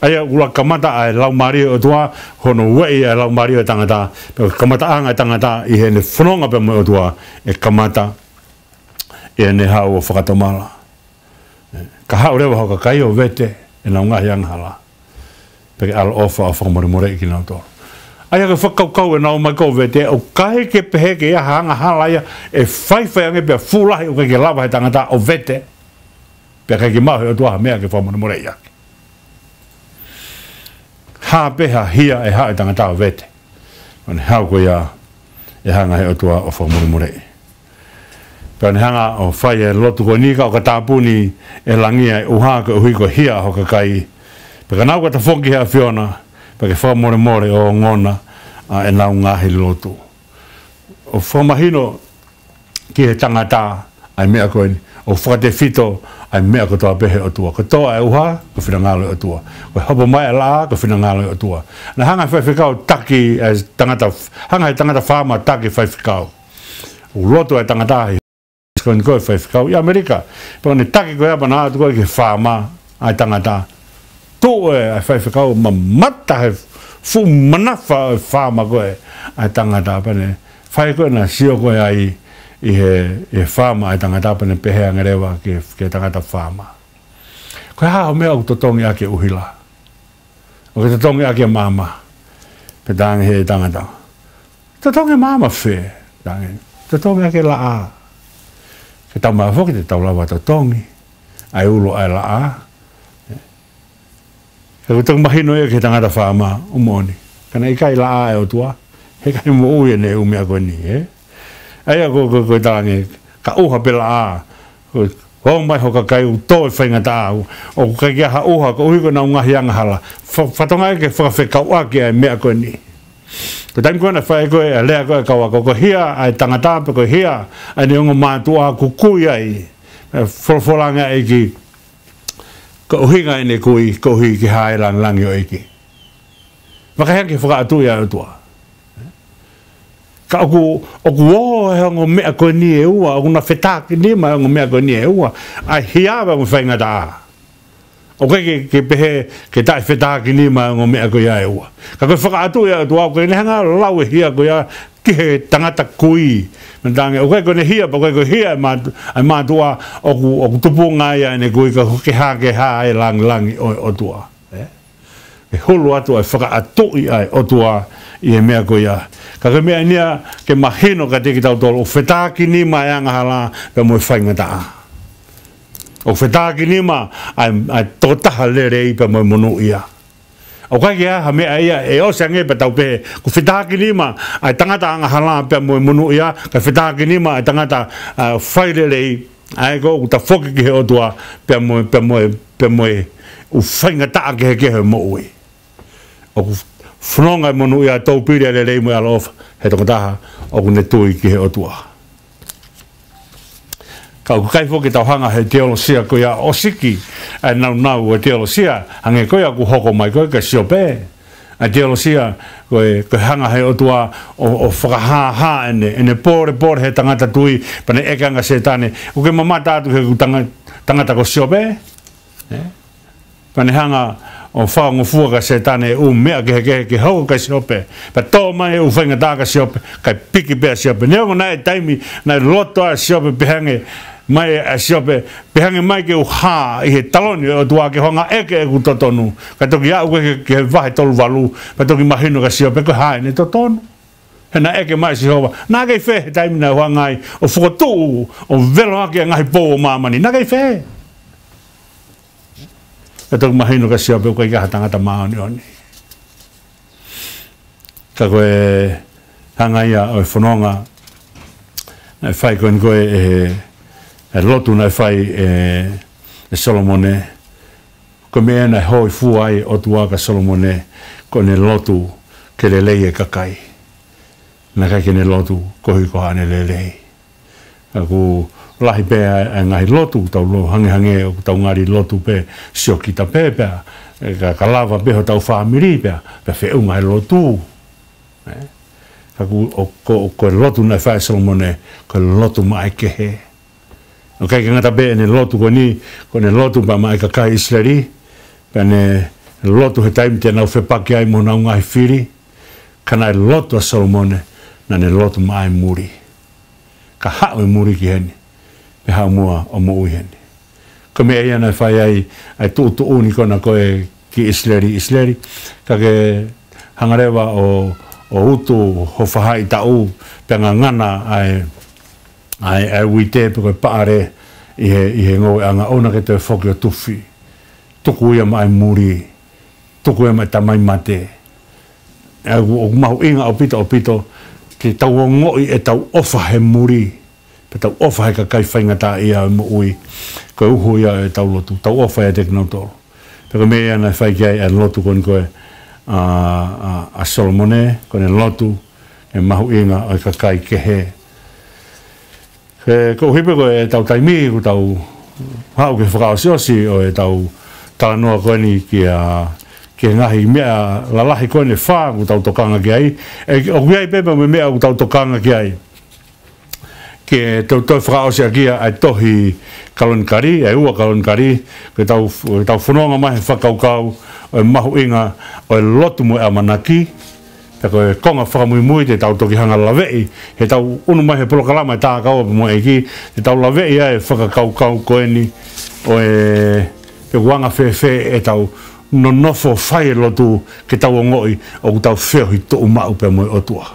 ʻA ia ʻoku kamata ʻa e laumālie e ʻOtua, hono ueʻi ʻa e laumālie e tangata, pea kamataʻanga e tangata ʻi heʻene fononga pea mo e ʻOtua, ʻe kamata ʻi heʻene haʻu ʻo fakatomala. Ka haʻu leva ho kakai ʻo vete ʻenau ngaahi angahala, pea ke ʻaloʻofa ʻo fakamolemoleʻi kinautolu. ʻA ia ko e fakakaukau ʻenau ō mai ko ē ʻo vete, ʻoku ʻikai ke pehē ke ʻi ai ha angahala ia ʻe faifai ange pea fuʻu lahi ʻoku ʻikai ke lava he tangata ʻo vete, pea ʻikai ke maʻu he ʻOtua ha meʻa ke fakamolemoleʻi ʻaki. Hā pē ha hia ʻe haʻu e tangata ʻo vete, ʻo ne haʻu ko ia ʻe hanga he ʻOtua ʻo fakamolemoleʻi. Pea ne hanga ʻo fai e lotu ko eni ka ʻoka tāpuni ʻe langi ʻa e ʻuha koeʻuhi ko e hia ʻa ho kakai. Pea ka nau ka tafoki he ʻAfiona, pea ke fakamolemole ʻo ongona ʻa ʻenau ngaahi lotu. ʻO fakamahino ki he tangata ʻa e meʻa ko eni, ʻo fakatefito ʻa e meʻa kotoa pē he ʻOtua. Ko e tō ʻa e ʻuha, ko e finangalo e ʻOtua. Ko e hopo mai ʻa e laʻā, ko e finangalo e ʻOtua. Naʻe hanga ʻe he faifekau ʻo taki ʻa e tangata, hanga ʻe he tangata faama ʻo taki e faifekau. ʻO lotu ʻa e tangata he ko eni ko e faifekau ʻi ʻAmelika. Pea ko ʻene taki ko ia pea nau ʻatu ko ē ki he faama ʻa e tangata. Tuʻu ʻa e faifekau ʻo mamata he fuʻu manafa ʻo e faama ko ē ʻa e tangata pea ne fai ko ē ʻena sio ko ē ai ʻi he, ʻi he faama ʻa e tangata pea ne pehē ange leva ki he, ki he tangata faama, ko e hā hoʻo meʻa ʻoku totongi ʻaki e ʻuhila? ʻOku ke totongi ʻaki e maama? Pea talaange ʻe he tangata, totongi e maama fē? Talaange, totongi ʻaki e laʻā. Ke tau maʻu foki te tau lava totongi ʻa e ulo ʻa e laʻā. He ʻoku toki mahino ia ki he tangata faama, ʻoku moʻoni. Ka naʻe ʻikai laʻā ʻa e ʻOtua, heʻikai moʻui ʻene ʻū meʻa ko eni, ē? ʻA ia ko, ko, ko e talaange, ka ʻuha pē laʻā, ʻoku ʻomai ho kakai ʻo tō e faingataʻa, ʻoku ʻikai ke ʻi ai ha ʻuha, koeʻuhi ko ʻenau ngaahi angahala. Fa-, fatongia ke fakafekauʻaki ʻa e meʻa ko eni. Ko e taimi ko ē naʻe fai ko ē ʻa e lea ko ē ʻa e kau ako, ko e hia ʻa e tangata pe ko e hia ʻa ʻene ongo mātuʻa ʻoku kui ai. ʻE folofola ange ʻa e ʻEiki, ko e ʻuhinga ʻene kui, koeʻuhi ke hā e lāngilangi ʻo e ʻEiki. Vakai ange ki he fakaʻatuʻi ʻa e ʻOtua. Ka ʻoku, ʻoku ō he ongo meʻa ko eni ʻe ua, ʻoku na fetakinima e ongo meʻa ko eni ʻe ua, ʻa e hia pea mo e faingataʻa. ʻOku ʻikai ke, ke pehē ke taʻefetakinima e ongo meʻa ko ia ʻe ua. Ka ko e fakaʻatuʻi ʻa e ʻOtua, ʻoku ʻikai ke ne hanga ʻo lau e hia ko ia ki he tangata kui. Mei he talaange, ʻoku ʻikai ko ʻene hia, pea ʻoku ʻikai ko e hia ʻa e māt-, ʻa e mātuʻa ʻoku, ʻoku tupunga ai ʻa ʻene kui, ka ke hā, ke hā e lāngilangi ʻo e ʻOtua. Ē? ʻE hulu atu ʻa e fakaʻatuʻi ʻa e ʻOtua ʻi he meʻa ko ia. Ka ko e meʻa eni ia ke mahino kiate kitautolu, ʻoku fetakinima e angahala pea mo e faingataʻa. ʻOku fetakinima ʻa e, ʻa e tokotaha lelei pea mo e monūʻia. ʻOku ʻikai ke ʻi ai ha meʻa ia ʻe ʻosi ange pea tau pehē, ʻoku fetakinima ʻa e tangata angahala pea mo e monūʻia, kae fetakinima ʻa e tangata, ʻa, failelei, ʻa ē ko ē ʻoku tafoki ki he ʻOtua pea mo, pea mo, pea mo e ʻū faingataʻa kehekehe ʻo e moʻui. ʻOku fononga e monūʻia ʻo toupili ʻa e lelei mo e ʻaloʻofa he tokotaha ʻoku ne tui ki he ʻOtua. Ka ʻoku ʻikai foki ke tau hanga he teolosia ko ia ʻo siki ʻa e nāunau ʻo e teolosia, hangē ko ia ʻoku hoko mai ko ē kia Siope. ʻA e teolosia ko e, ko e hanga he ʻOtua ʻo, ʻo fakahāhā ʻene, ʻene pōlepole he tangata tui, pea ne ʻeke ange ʻa Sētane, ʻoku ke mamata atu ki he ʻū tanga-, tangata ko Siope? Ē? Pea ne hanga ʻo fakangofua kia Sētane e ʻū meʻa kehekehe ke hoko kia Siope. Pea tō mai e ʻū faingataʻa kia Siope, kae piki pē ʻa Siope. Neongo naʻe taimi, naʻe loto ʻa Siope pehē ange mai ʻa Siope, pehē ange mai ke u hā ʻi he taloni ʻo e ʻOtua ke u hanga ʻeke ʻeku totonu. Kae toki aʻu ki he, ki he vahe tolu valu, pea toki mahino kia Siope ko e hā ʻene totonu. He naʻe ʻeke mai ʻe Sihova, naʻa ke ʻi fē he taimi naʻa ku hanga ai ʻo fokotuʻu, ʻo velo ʻaki ʻa e ngaahi pou ʻo māmani? Naʻa ke ʻi fē? Pea toki mahino kia Siope ʻoku ʻikai ha tangata māʻoniʻoni. Ka ko e hanga ia ʻo e fononga naʻe fai ko eni ko ē ʻe he, ʻe he lotu naʻe fai ʻe, ʻe Solomone, ko e meʻa naʻe hōifua ai e ʻOtua kia Solomone, ko ʻene lotu ke lelei e kakai. Naʻe ʻikai ke ne lotu koeʻuhi ko haʻane lelei. ʻOku lahi pē ʻa e, ʻa e ngaahi lotu, tau lo-, hangehangē ʻoku tau ngali lotu pē, siokita pē pea, ē, ka, ka lava pē hotau fāmili pea, pea feʻunga e lotu. Ē? Ka ʻoku, ʻo, ko, ko e lotu naʻe fai ʻe Solomone, ko e lotu maʻa e kehe. ʻOku ʻikai ke ngata pē ʻene lotu ko eni, ko ʻene lotu pea maʻa e kakai ʻIsileli, pea ne lotu he taimi te nau fepaki ai mo honau ngaahi fili, ka naʻe lotu ʻa Solomone, naʻa ne lotu maʻa e muli. Ka haʻu e muli ki heni, pea haʻu muʻa ʻo moʻui heni. Ko e meʻa ia naʻe fai ai ʻa e tuʻutuʻuni ko ena ko ē ki ʻIsileli, ʻIsileli, ka ke hanga leva ʻo, ʻo utu ho faʻahitaʻu, pea ngangana ʻa e, ʻa e, ʻa e uite pe ko e paʻale ʻi he, ʻi he ngoueʻanga, ʻoua naʻa ke toe foki ʻo tufi. Tuku ia maʻa e muli, tuku ia maʻa e tamai mate. ʻOku, ʻoku mahuʻinga ʻaupito, ʻaupito, ke tau ongoʻi ʻetau ʻofa he muli, pea tau ʻofa he kakai faingataʻaʻia ʻo e moʻui, ko e uho ia ʻetau lotu, tau ʻofa ʻiate kinautolu. Pea ko e meʻa ia naʻe fai ki ai ʻa e lotu ko eni ko ē ʻa, ʻa, ʻa Solomone, ko ʻene lotu, e mahuʻinga ʻo e kakai kehe. Ē, koeʻuhi pē ko ʻetau taimi, kuo tau haʻu ki he fakaʻosiʻosi ʻo ʻetau talanoa ko eni ki he, ki he ngaahi meʻa lalahi ko eni ʻe fā kuo tau tokanga ki ai. Ē, ʻoku ʻi ai pē mo e meʻa kuo tau tokanga ki ai. Ke tau toe fakaʻosi ʻaki ʻa e tohi Kalonikali, ʻa e ua Kalonikali, ke tau, ke tau fononga mai he fakakaukau ʻo e mahuʻinga ʻo e lotu mo e ʻamanaki, pea ko e konga fakamuimui te tau toki hanga laveʻi, he tau ʻunu mai he polokalama ʻe tākau pea mo e ʻEiki, te tau laveʻi ʻa e fakakaukau ko eni ʻo e, pe ʻoku anga fēfē ʻetau nonofo fai e lotu ke tau ongoʻi ʻoku tau feohi tuʻumaʻu pea mo e ʻOtua.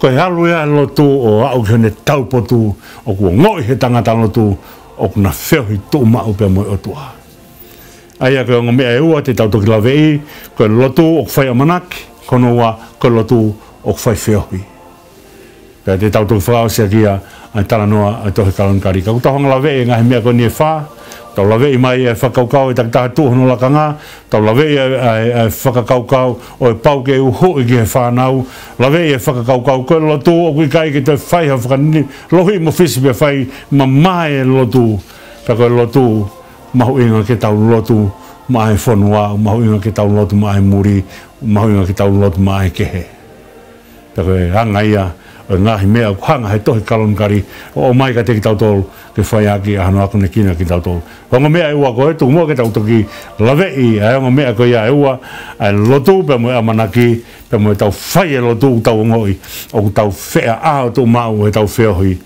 Ko e ʻalu ia e lotu ʻo aʻu ki heʻene taupotu, ʻoku ongoʻi he tangata lotu ʻoku na feohi tuʻumaʻu pea mo e ʻOtua. ʻA ia ko e ongo meʻa ʻe ua te tau toki laveʻi, ko e lotu ʻoku fai ʻamanaki, ko hono ua ko e lotu ʻoku fai feohi. Pea te tau toki fakaʻosi ʻaki ia ʻa e talanoa ʻa e tohi Kalonikali. Ka ʻoku tau hanga laveʻi e ngaahi meʻa ko eni ʻe fā, tau laveʻi mai e fakakaukau e takitaha tuʻu hono lakanga, tau laveʻi e, e, e fakakaukau ʻo e pau ke uhuʻi ki he fānau, laveʻi e fakakaukau ko e lotu ʻoku ʻikai ke toe fai ha fakani-, lohi mo fisi pea fai mamae e lotu, ka ko e lotu mahuʻinga ke tau lotu maʻa e fonua, mahuʻinga ke tau lotu maʻa e muli, mahuʻinga ke tau lotu maʻa e kehe. Pea ko e anga ia ʻo e ngaahi meʻa ʻoku hanga he tohi Kalonikali ʻo ʻomai kiate kitautolu ke fai ʻaki ʻa hono akonekina kiate kitautolu. Ko e ongo meʻa ʻe ua ko ē, tuku muʻa ke tau toki laveʻi ʻa e ongo meʻa ko ia ʻe ua, ʻa e lotu pea mo e ʻamanaki, pea mo ʻetau fai e lotu ʻoku tau ongoʻi ʻoku tau feohi tuʻumaʻu he tau feohi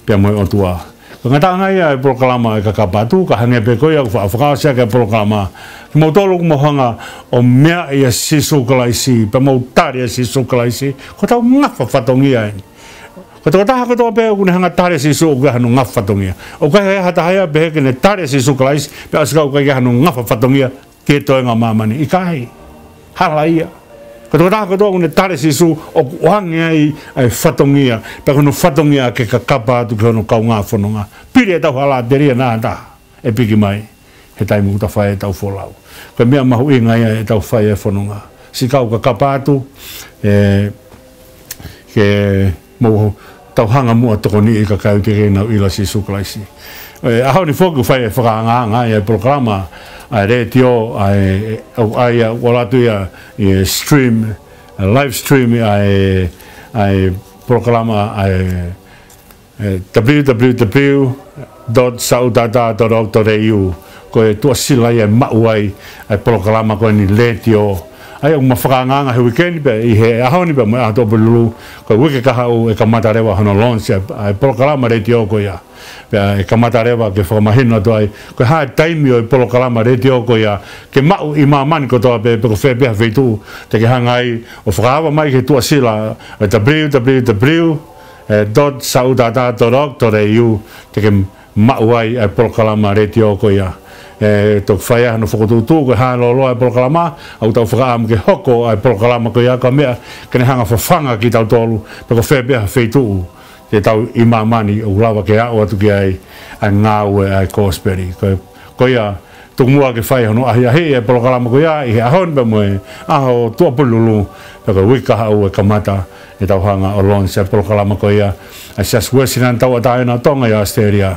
pea mo e ʻOtua. Ko e ngataʻanga ia e polokalama e Kakapa Atu, ka hangē pē ko ia ʻoku fa-, fakaʻosi ʻaki e polokalama, kimoutolu ʻoku mou hanga ʻo meaʻi ʻa Sīsū Kalaisi, pea mou tali ʻa Sīsū Kalaisi, ko hotau ngafa fatongia eni. Ko e tokotaha kotoa pē ʻoku ne hanga tali ʻa Sīsū ʻoku ʻi ai hano ngafa fatongia. ʻOku ʻikai ha taha ia pehē ke ne tali ʻa Sīsū Kalaisi, pea ʻosi ka ʻoku ʻikai hano ngafa fatongia ki he toenga ʻo māmani. ʻIkai. Hala ia. Ko e tokotaha kotoa ʻoku ne tali ʻa Sīsū ʻoku ʻoange ai ʻa e fatongia, pea ko hono fatongia ke kakapa atu ki hono kaungā fononga. Pili ʻetau hala ʻa Telia Naʻa Taha ʻe piki mai he taimi ʻoku ta fai ʻetau folau. Ko e meʻa mahuʻinga ia ʻetau fai e fononga. Siʻi kau kakapa atu, ē, ke mou tau hanga muʻa ʻo tokoniʻi e kakai ʻoku teʻeki ke nau ʻilo ʻa Sīsū Kalaisi. ʻE, ʻaho ni foki ʻoku fai e fakaangaanga ʻa e polokalama ʻa e letiō, ʻa e, ʻa e, ʻa e, ʻoku ʻoatu ia ʻi he stream, ʻa e live stream ʻa e, ʻa e polokalama ʻa e, ʻe, www dot sautata dot org dot au. Ko e tuʻasila ia ʻe maʻu ai ʻa e polokalama ko eni letiō. ʻA ia ʻoku ma fakaangaanga he uike ni pea ʻi he ʻaho ni pea mo e ʻaho Tuʻapululu, ko e uike kahaʻu ʻe kamata leva hono launch ʻa e, ʻa e polokalama letiō ko ia. Pea ʻe kamata leva ke fakamahino atu ai ko e hā e taimi ʻo e polokalama letiō ko ia ke maʻu ʻi māmani kotoa pē, pe ko fē pē ha feituʻu te ke hanga ai ʻo fakaava mai ki he tuʻasila, ʻe, www dot sautata dot org dot au, te ke maʻu ai ʻa e polokalama letiō ko ia. ʻE toki fai ai hano fokotuʻutuʻu ko e hā e lōloa e polokalama, ʻoku tau fakaʻamu ke hoko ʻa e polokalama ko ia ko ha meʻa ke ne hanga ʻo fafanga kitautolu, pe ko fē pē ha feituʻu te tau ʻi māmani ʻoku lava ke aʻu atu ki ai ʻa e ngāue ʻa e kosipeli. Ko, ko ia, tuku muʻa ke fai hono ʻahiʻahiʻi e polokalama ko ia ʻi he ʻaho ni pea mo e ʻaho Tuʻapululu, pea ko e uike kahaʻu ʻe kamata ʻetau hanga ʻo launch e polokalama ko ia ʻa e Siasi Uēsiliana Tauʻatāina ʻo Tonga ʻi ʻAositelēlia,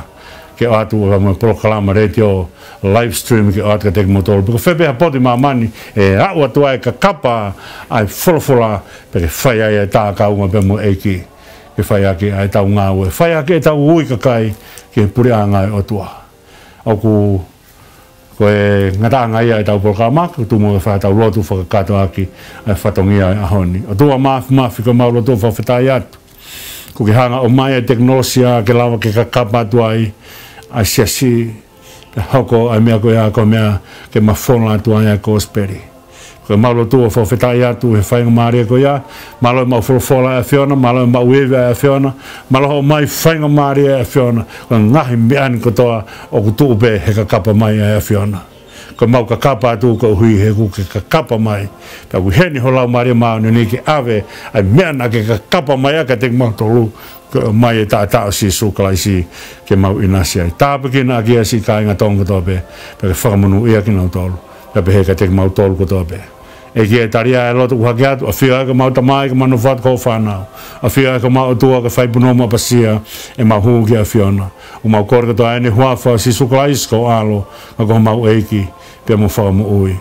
ke ʻoatu pea mo e polokalama letiō live stream ke ʻoatu kiate kimoutolu. Pe ko fē pē ha potu ʻi māmani ʻe aʻu atu ai e kakapa ʻa e folofola, pea ke fai ai e tā kaunga pea mo e ʻEiki, ke fai ʻaki ʻa ʻetau ngāue, fai ʻaki ʻetau ui kakai ki he puleʻanga ʻo e ʻOtua. ʻOku ko e ngataʻanga ia ʻetau polokalama, ka tuku muʻa ke fai haʻatau lotu fakakātoa ʻaki ʻa e fatongia ʻo e ʻaho ni. ʻOtua Māfimafi, ko ʻemau lotu ʻo fakafetaʻi atu. Kuo ke hanga ʻo ʻomai e tekinolosia ke lava ke kakapa atu ai ʻa e siasi, pea hoko ʻa e meʻa ko ia ko e meʻa ke mafola atu ai ʻa e kosipeli. Ko ʻemau lotu ʻo fakafetaʻi atu he faingamālie ko ia, mālō ʻemau folofola ʻa e ʻAfiona, mālō ʻemau ivi ʻa e ʻAfiona, mālō hoʻo ʻomai faingamālie ʻa e ʻAfiona, ko e ngaahi meʻa ni kotoa ʻoku tuʻu pē he kakapa mai ʻa e ʻAfiona. Ko ʻemau kakapa atu koeʻuhi he kuo ke kakapa mai. Pea ʻoku ʻi heni ho Laumālie Māʻoniʻoni ke ʻave ʻa e meʻa naʻa ke kakapa mai ʻa kiate kimautolu, ko e ʻomai e taʻataʻa ʻo Sīsū Kalaisi ke mau ʻinasi ai. Tāpuekina ʻaki ia siʻi kāinga Tonga kotoa pē, pea ke fakamonūʻia kinautolu, pea pehē kiate kimautolu kotoa pē. ʻEiki ē, tali ʻa e lotu ʻoku hake atu, ʻafio ʻa e ʻEiki ko homau Tamai, ke mau nofo atu ko hoʻo fānau. ʻAfio ʻa e ʻEiki ko homau ʻOtua, ke fai punou maʻu ʻapasia ʻemau hū ki he ʻAfiona. ʻOku mau kole kotoa ʻi he huafa ʻo Sīsū Kalaisi ko ho ʻAlo, ka ko homau ʻEiki pea mo e Fakamoʻui.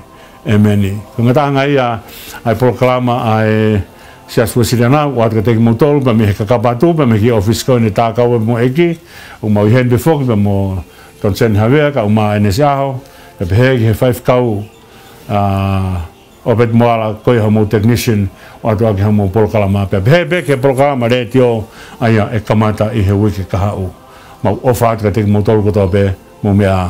ʻĒmeni. Ko e ngataʻanga ia ʻa e polokalama ʻa e Siasi Uēsiliana, ʻoatu kiate kimoutolu, pea mei he kakapa atu, pea mei he kiʻi ʻōfisi ko eni ʻo e tā kaunga pea mo e ʻEiki, ʻoku mau ʻi heni pē foki, pea mo Toniseni Havea, kae ʻumaʻā ʻEnesi ʻAho, pea pehē ki he faifekau, ʻa, ʻOpeti Moala, ko ia homou technician, ʻoatu ʻaki homou polokalama, pea pehē pē ki he polokalama letiō, ʻa ia ʻe kamata ʻi he uike kahaʻu. Mau ʻofa atu kiate kimoutolu kotoa pē, mou meʻa ā.